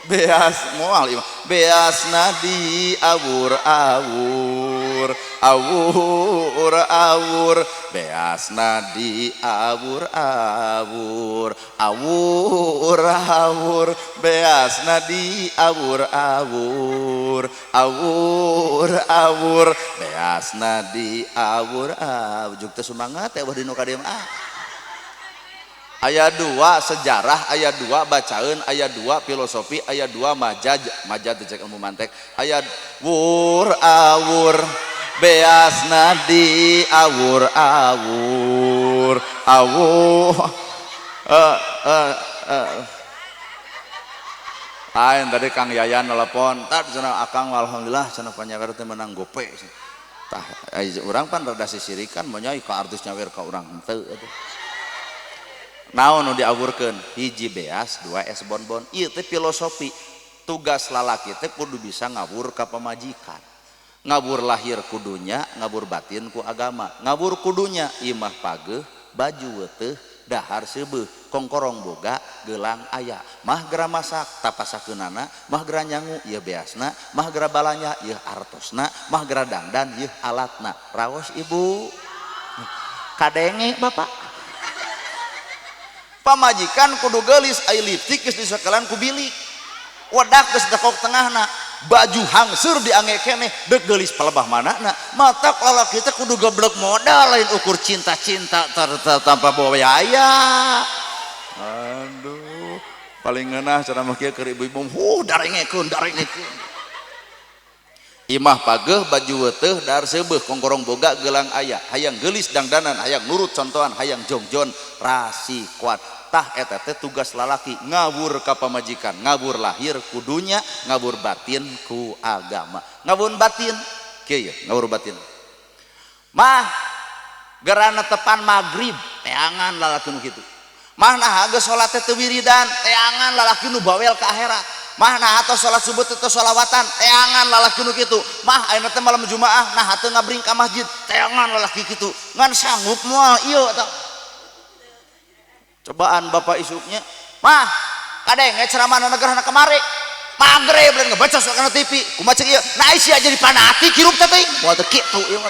beas moal ieu beasna diawur awur awur awur beasna diawur awur awur awur beasna diawur awur awur awur beasna diawur awur juk teh sumangat teh wah dinu ka dieu ah Ayat 2 sejarah, ayat 2 bacaan, ayat 2 filosofi, ayat 2 majaz, majaz cek ilmu mantek, ayat wur awur beas nadi awur awur awur Lain tadi Kang Yayan telepon, "Tad cenah akang alhamdulillah cenah panyawer teh menang gope." Tah urang pan rada sisirikan moal ka artis nyawer ka urang henteu atuh. Naon nu diawurkeun? Hiji beas, dua es bonbon. Ieu teh filosofi. Tugas lalaki teh kudu bisa ngawur ka pamajikan. Ngawur lahir kudunya, ngawur batin ku agama. Ngawur kudunya imah pageuh, baju weuteuh, dahar seubeuh, kongkorong boga, gelang aya. Mah gera masak tapasakeunana, mah gera nyangu ieu beasna, mah gera balanja ieu artosna, mah gera dangdan ieu alatna. Raos ibu. Kadenge bapak. Pamajikan kudu geulis, ai liptik geus disakalan ku bilik. Wedak geus dekok tengahna, baju hangseur diange keneh, dek geulis palebah manana. Matak lalaki teh kudu geblek modal, lain ukur cinta-cinta tanpa biaya. Aduh, paling ngeunah cara mah kieu keur ibu-ibu, huh darengekeun darengekeun. Imah pageuh, baju weuteuh, dahar seubeuh, kongkorong boga, gelang aya, hayang geulis dangdanan, hayang nurut contohan, hayang jongjon rasi kuat. Tah eta teh tugas lalaki ngawur ka pamajikan, ngawur lahir kudunya, ngawur batin ku agama. Ngawur batin kieu ye, ngawur batin mah gerana tepan magrib teangan lalaki nu kitu. Mah nah geus salat teh teu wiridan teangan lalaki nu bawel ka akhirat. Mah nah atau salat subuh teh sholawatan teangan lalaki nu kitu. Mah ayeuna teh malam Jumaah nah teu ngabring ka masjid teangan lalaki kitu. Ngan sanggup moal ieu tah. Cobaan bapak isuknya mah kadenge ceramah negerana kemari magrib lain ngebaca kana TV kumaha cek ieu nah sia jadi fanatik hirup teh teuing moal teu kitu ieu mah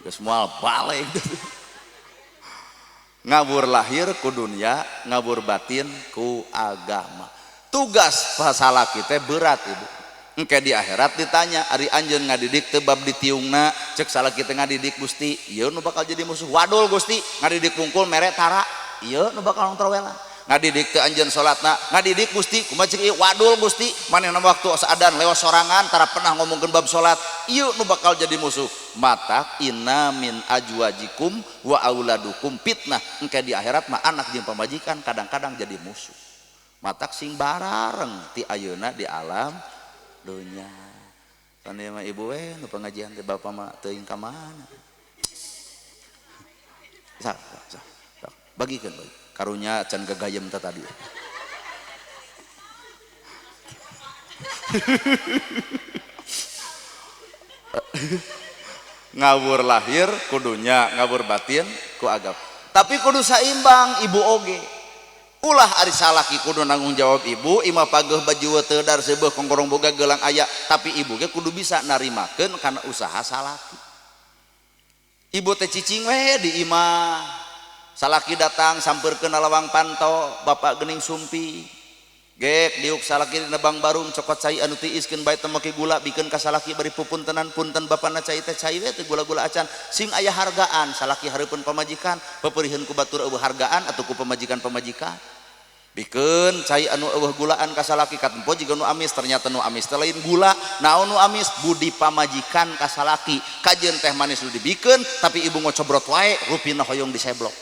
geus moal balik. Ngawur lahir ku dunia, ngawur batin ku agama. Tugas pasalaki teh berat ibu. Engke di akhirat ditanya, ari anjeun ngadidik teu bab ditiungna? Cek salaki teh ngadidik Gusti. Ieu nu bakal jadi musuh. Wadul Gusti, ngadidik pungkul mere tara. Ieu nu bakal nongtrowelan. Ngadidik teu anjeun salatna? Ngadidik Gusti. Kumaha cek ieu? Wadul Gusti, manehna waktu adan lewat sorangan tara pernah ngomongkeun bab salat. Ieu nu bakal jadi musuh. Matak inna min ajwajikum wa auladukum fitnah. Engke di akhirat mah anak jeung pamajikan kadang-kadang jadi musuh. Matak sing barareng ti ayeuna di alam dunya. Tadi mah ibu we nu pengajian teh bapak mah teuing ka mana. Sah, sah, sah. Bagikeun bagi. Karunya can gagayem teh tadi. Ngawur lahir kudunya, ngawur batin ku agama. Tapi kudu saimbang ibu oge. Ulah ari salaki kudu nanggung jawab ibu, imah pageuh baju teu dar seubeuh kongkorong boga gelang aya, tapi ibu ge kudu bisa narimakeun kana usaha salaki. Ibu teh cicing we di imah. Salaki datang sampeurkeun lawang panto, bapak geuning sumpi. Gek diuk salaki nebang barung cokot cai anu tiiskeun bae teu make gula bikeun ka salaki bari pupuntenan punten bapana cai teh cai we teu gula-gula acan sing aya hargaan salaki hareupeun pamajikan peperiheun ku batur eueuh hargaan atuh ku pamajikan-pamajikan. Bikeun cai anu eueuh gulaan ka salaki katempo jiga nu amis ternyata nu amis teh lain gula naon nu amis budi pamajikan ka salaki kajeun teh manis nu dibikeun tapi ibu ngocobrot wae rupina hoyong diseblok.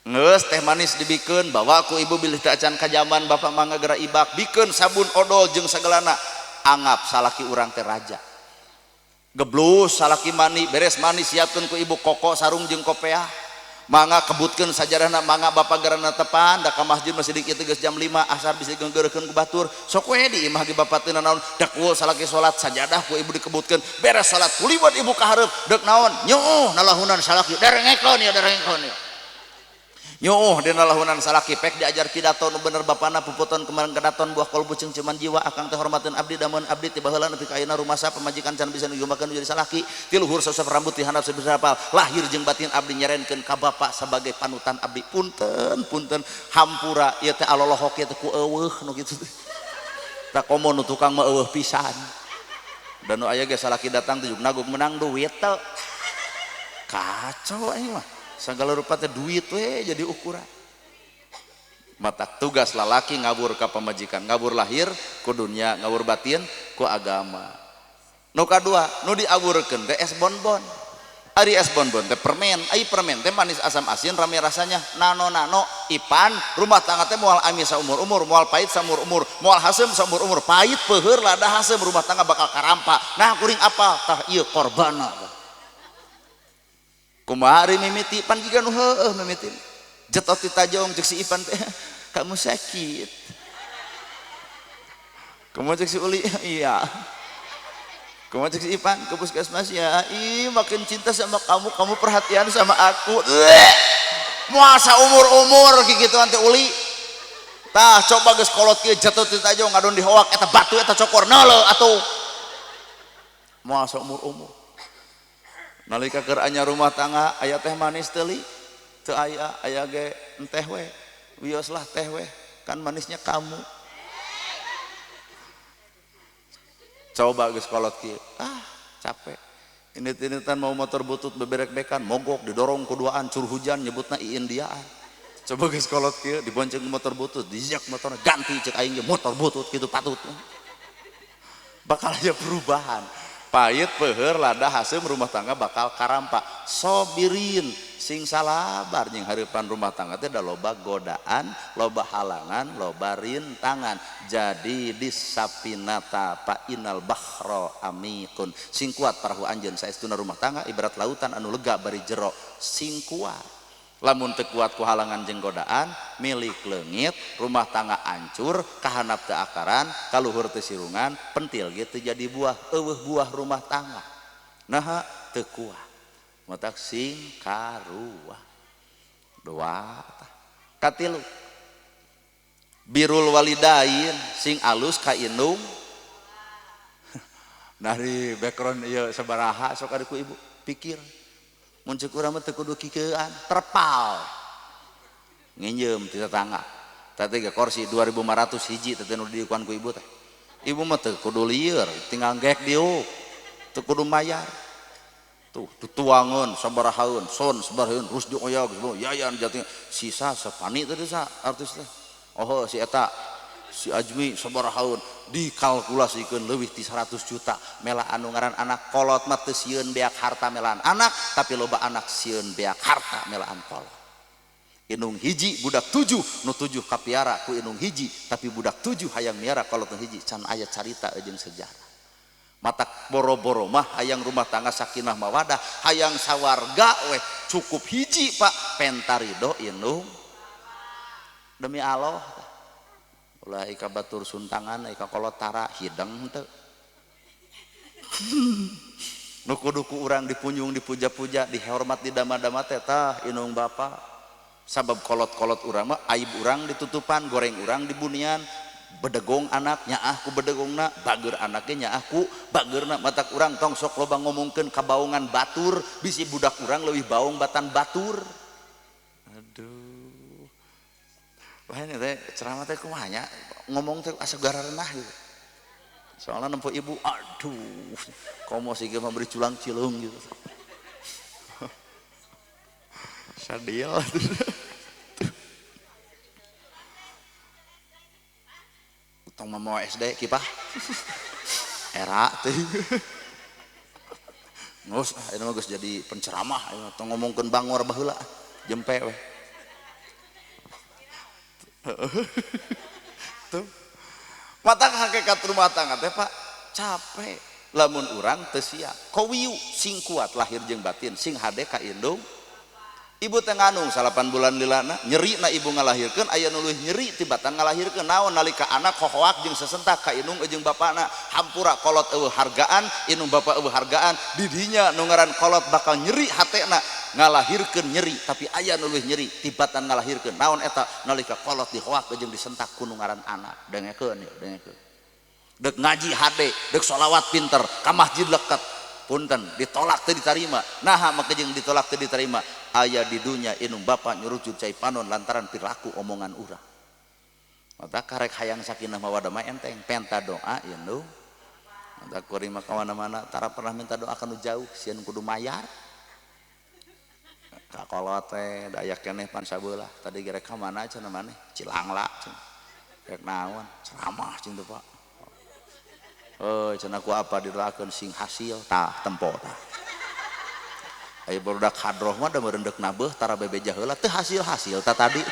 Geus teh manis dibikeun bawa ku ibu bilih teh acan kajaman bapak mangga geura ibak bikeun sabun odol jeung sagalana anggap salaki urang teh raja. Geblus salaki mani beres mani siapkeun ku ibu koko sarung jeung kopeah. Mangga kebutkeun sajarahna mangga bapak gerana tepan da ka masjid masih dikit geus jam 5 asar bisa digeunggeurkeun ku batur sok we di imah ge bapak teu nanaon dek we salaki salat sajadah ku ibu dikebutkeun beres salat kuliwat ibu ka hareup dek naon nyuuh nalahunan salaki darengekeun ya darengekeun ya nyuuh dina lahunan salaki pek diajar pidato nu bener bapana puputon kemarin kedaton buah kol bucing cuman jiwa akang teh hormateun abdi dameun abdi ti baheula nepi ka ayeuna rumasa pamajikan can bisa nujumakeun jadi salaki ti luhur sosok rambut ti handap sebesar apal lahir jeung batin abdi nyerenkeun ka bapak sebagai panutan abdi punten punten hampura ieu teh alolohok ieu teh ku eueuh nu kitu teh tak komo nu tukang mah eueuh pisan dan nu aya ge salaki datang tujuk naguk menang duit teh kacau aing mah segala rupa teh duit we jadi ukuran. Mata tugas lalaki ngabur ka pamajikan, ngabur lahir ku dunia, ngabur batin ku agama. Nu kadua, nu diaburkeun teh es bonbon. Ari es bonbon teh permen, ai permen teh manis asam asin rame rasanya. Nano-nano Ipan rumah tangga teh moal amis saumur-umur, moal pahit saumur-umur, moal haseum saumur-umur, pahit peuheur lada haseum rumah tangga bakal karampa. Nah kuring apa? Tah ieu korbana. Kumaha ari mimiti pan jiga nu heueuh mimiti. Jetot ti tajong ceuk si Ipan teh, kamu sakit. Kumaha ceuk si Uli? Iya. Kumaha ceuk si Ipan ke puskesmas ya, ih makin cinta sama kamu, kamu perhatian sama aku. Moal saumur-umur kikituan teh Uli. Tah coba geus kolot kieu jatuh ti tajong ngadon dihoak eta batu eta cokor neuleuh atuh. Moal saumur-umur. Nalika keur anyar rumah tangga aya teh manis teu li? Teu aya, aya ge enteh we. Wios lah teh we, kan manisnya kamu. Coba geus kolot kieu, ah capek. Ini-initan mau motor butut beberek-bekan, mogok didorong kuduaan, cur hujan nyebutna iindiaan. Coba geus kolot kieu dibonceng motor butut, dijak motorna ganti cek aing ge motor butut kitu patut. Bakal aya perubahan. Pahit peuheur lada haseum rumah tangga bakal karampa. Sobirin sing salabar jeung hareupan rumah tangga teh da loba godaan, loba halangan, loba rintangan. Jadi disapinata fa inal bahra amikun. Sing kuat parahu anjeun saestuna rumah tangga ibarat lautan anu lega bari jero. Sing kuat. Lamun teu kuat ku halangan jeung godaan, milik leungit, rumah tangga hancur, kahanap teu akaran, kaluhur teu sirungan, pentil ge teu jadi buah, eueuh buah rumah tangga. Naha teu kuat. Matak sing karuah. Doa tah. Katilu. Birrul walidain sing alus ka indung. Dari background ieu sabaraha sok ari ku ibu pikir. Mun ceuk urang mah teu kudu kikeuan, terpal. Nginjem ti tetangga. Teh kursi 2500 hiji teh nu diukuan ku ibu teh. Ibu mah teu kudu lieur, tinggal gek diuk. Teu kudu mayar. Tuh tutuangeun sabarahaeun, son sabarahaeun, Rusdi Oyag, Yayan Jati, sisa sapani teh sa artis teh. Oh si eta si Ajmi sabarahaeun dikalkulasikeun leuwih ti 100 juta mela anu ngaran anak kolot mah teu sieun beak harta melaan anak tapi loba anak sieun beak harta melaan kolot. Indung hiji budak 7 nu 7 kapiara ku indung hiji tapi budak 7 hayang miara kolot nu hiji can aya carita jeung sejarah. Matak boro-boro mah hayang rumah tangga sakinah mawadah hayang sawarga weh cukup hiji Pak penta ridho indung demi Allah. Ulah ika batur suntangan ika kolot tara hideng teu. Nu kudu ku urang dipunjung dipuja-puja dihormat didama-dama teh tah indung bapa. Sabab kolot-kolot urang mah aib urang ditutupan, goreng urang dibunian, bedegong anak nyaah ku bedegongna, bager anaknya nyaah ku bagerna. Matak urang tong sok loba ngomongkeun kabaongan batur, bisi budak urang leuwih baong batan batur. Aduh. Wah ini teh ceramah teh kumaha nya ngomong teh asa gararenah gitu. Soalnya nempo ibu, aduh, komo sih memberi culang cilung gitu. Sadil. Tong mau SD kipah. Era teh. Ngus, ini mah geus jadi penceramah, tong ngomongkeun bangor baheula, jempe weh. Tuh. Mata hakikat rumah tangga teh Pak capek lamun urang teu siap. Kowiu sing kuat lahir jeung batin, sing hade ka indung. Ibu teh ngandung 8 bulan lilana, nyeri na ibu ngalahirkeun aya nu leuwih nyeri tibatan ngalahirkeun naon nalika anak hohoak jeung sesentak ka indung jeung bapana, hampura kolot eueuh hargaan, indung bapa eueuh hargaan, di dinya nu ngaran kolot bakal nyeri hatena. Ngalahirkeun nyeri tapi aya nu leuwih nyeri tibatan ngalahirkeun naon eta nalika kolot dihoak jeung disentak ku nu ngaran anak. Dengekeun yeuh, dengekeun. Dek ngaji hade, dek sholawat pinter, ka masjid leket, punten ditolak teu ditarima. Naha make jeung ditolak teu ditarima? Aya di dunya indung bapa nyurucut cai panon lantaran perilaku omongan urang. Mata karek hayang sakinah mawadah mah enteng, penta doa indung. Mata kuring mah ka mana-mana tara pernah minta doa kanu jauh, sieun kudu mayar. Kakolot teh daya keneh pan sabelah tadi gerek ka mana cenah maneh Cilangla cenah rek naon ceramah cenah teh Pak cenah ku apa didoakeun sing hasil tah tempo tah Aya barudak hadroh mah da meurendek nabeuh tara bebeja heula teu hasil-hasil ta tadi.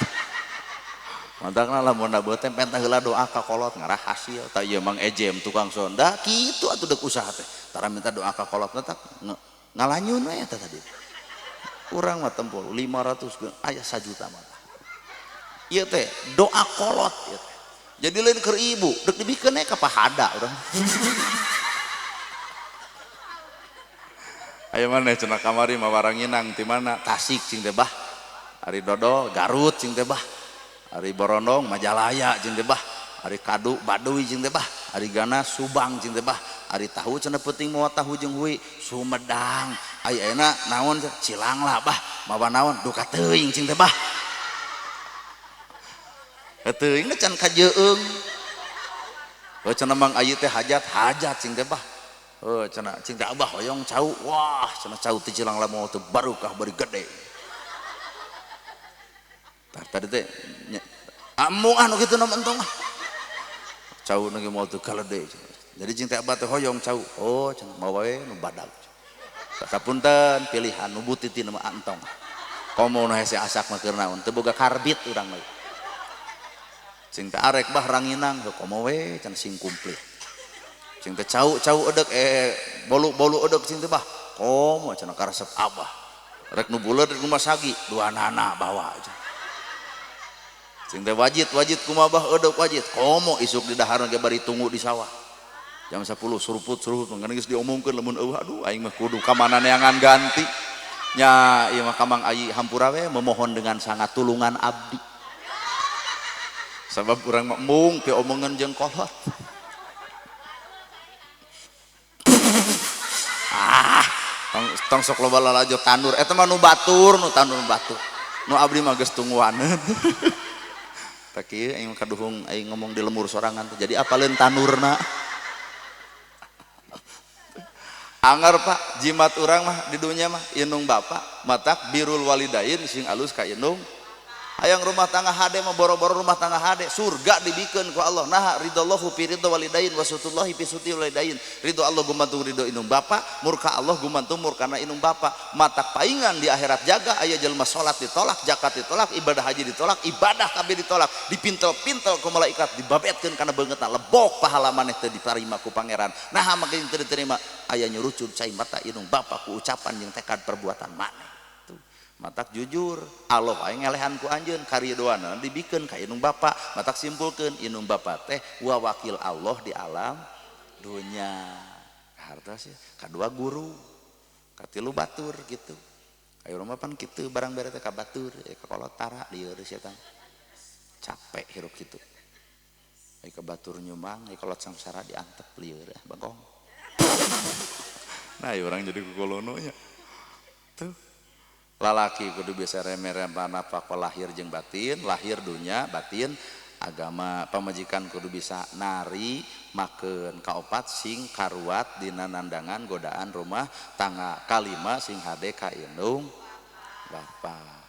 Mantakna lamun nabeuh teh penta heula doa ka kolot ngarah hasil. Ta ieu Mang Ejem tukang sonda kitu atuh deuk usaha teh. Tara minta doa ka kolot teh ngalanyun we eta tadi. Urang mah tempul 500 aya 1 juta mah. Ieu teh doa kolot ieu teh. Jadi lain keur ibu, deuk dibikeun we ka pahada urang. Aya maneh cenah kamari mah waranginang ti mana? Tasik cing teh bah. Ari Dodol Garut cing teh bah. Ari Borondong Majalaya cing teh bah. Ari Kadu Baduy cing teh bah. Ari Gana Subang cing teh bah. Ari tahu cenah penting mawa tahu jeung hui Sumedang. Aya ayeuna naon Cilangla bah. Mawa naon duka teuing cing teh bah. Teuing can kajeung. Heuh cenah Mang Ayi teh hajat hajat cing teh bah. Heuh cenah cing teh abah hoyong cau. Wah cenah cau ti Cilangla mau teu barokah bari gede. Tah tadi teh amung anu kitu na entong ah. Cau nu ge moal teu kalede. Jadi cing teh abah teh hoyong cau. Oh cenah mawa we nu badag. Kapunten pilihan nu butiti mah entong. Komo nu hese asak mah keur naon teu boga karbit urang mah. Cing teh arek bah ranginang heuh komo we cenah sing kumplit. Cing teh cau-cau edek bolu-bolu edek cing teh bah. Komo cenah karesep abah. Rek nu buleud rek nu masagi duanana bawa cenah. Cing teh wajit-wajit kumaha bah edek wajit. Komo isuk di dahar ge bari tunggu di sawah. Jam 10 suruput-suruput mangga geus diomongkeun lamun eueuh aduh aing mah kudu ka mana neangan ganti. Nya ieu mah ka Mang Ayi hampura we memohon dengan sangat tulungan abdi. Sabab urang mah embung ke omongan jeung kolot. Ah, tong sok loba lalajo tandur eta mah nu batur, nu tandur batur. Nu abdi mah geus tungguaneun. Tah kieu aing kaduhung aing ngomong di lemur sorangan teh jadi apaleun tanurna. Anggar Pak, jimat urang mah di dunya mah indung bapak matak birul walidain sing alus ka indung. Hayang rumah tangga hade mah boro-boro rumah tangga hade surga dibikeun ku Allah. Nah ridallahu fi ridho walidain wa sutullahi fi suti walidain. Ridho Allah gumantung ridho indung bapa, murka Allah gumantung murkana indung bapa. Matak paingan di akhirat jaga aya jelema salat ditolak, zakat ditolak, ibadah haji ditolak, ibadah kabeh ditolak, dipintel-pintel ku malaikat dibabetkeun kana beungeutna lebok pahala maneh teu ditarima ku pangeran. Nah make teu diterima aya nyurucud cai mata indung bapa ku ucapan jeung tekad perbuatan maneh. Matak jujur Allah aing ngelehan ku anjeun karidoana dibikeun ka indung bapa. Matak simpulkeun indung bapa teh wa wakil Allah di alam dunya. Harta sih kadua guru katilu batur gitu. Ayo mah pan kitu barang bere teh ka batur ka kolot tara lieur setan. Capek hirup kitu. Ai ka batur nyumbang ai kolot samsara diantep lieur bagong. Nah ieu urang jadi kukolono nya. Tuh. Lalaki kudu bisa reme-reme nafkah lahir jeung batin, lahir dunya, batin agama. Pamajikan kudu bisa nari, makeun. Kaopat sing karuat dina nandangan godaan rumah tangga. Kalima sing hade ka indung bapa.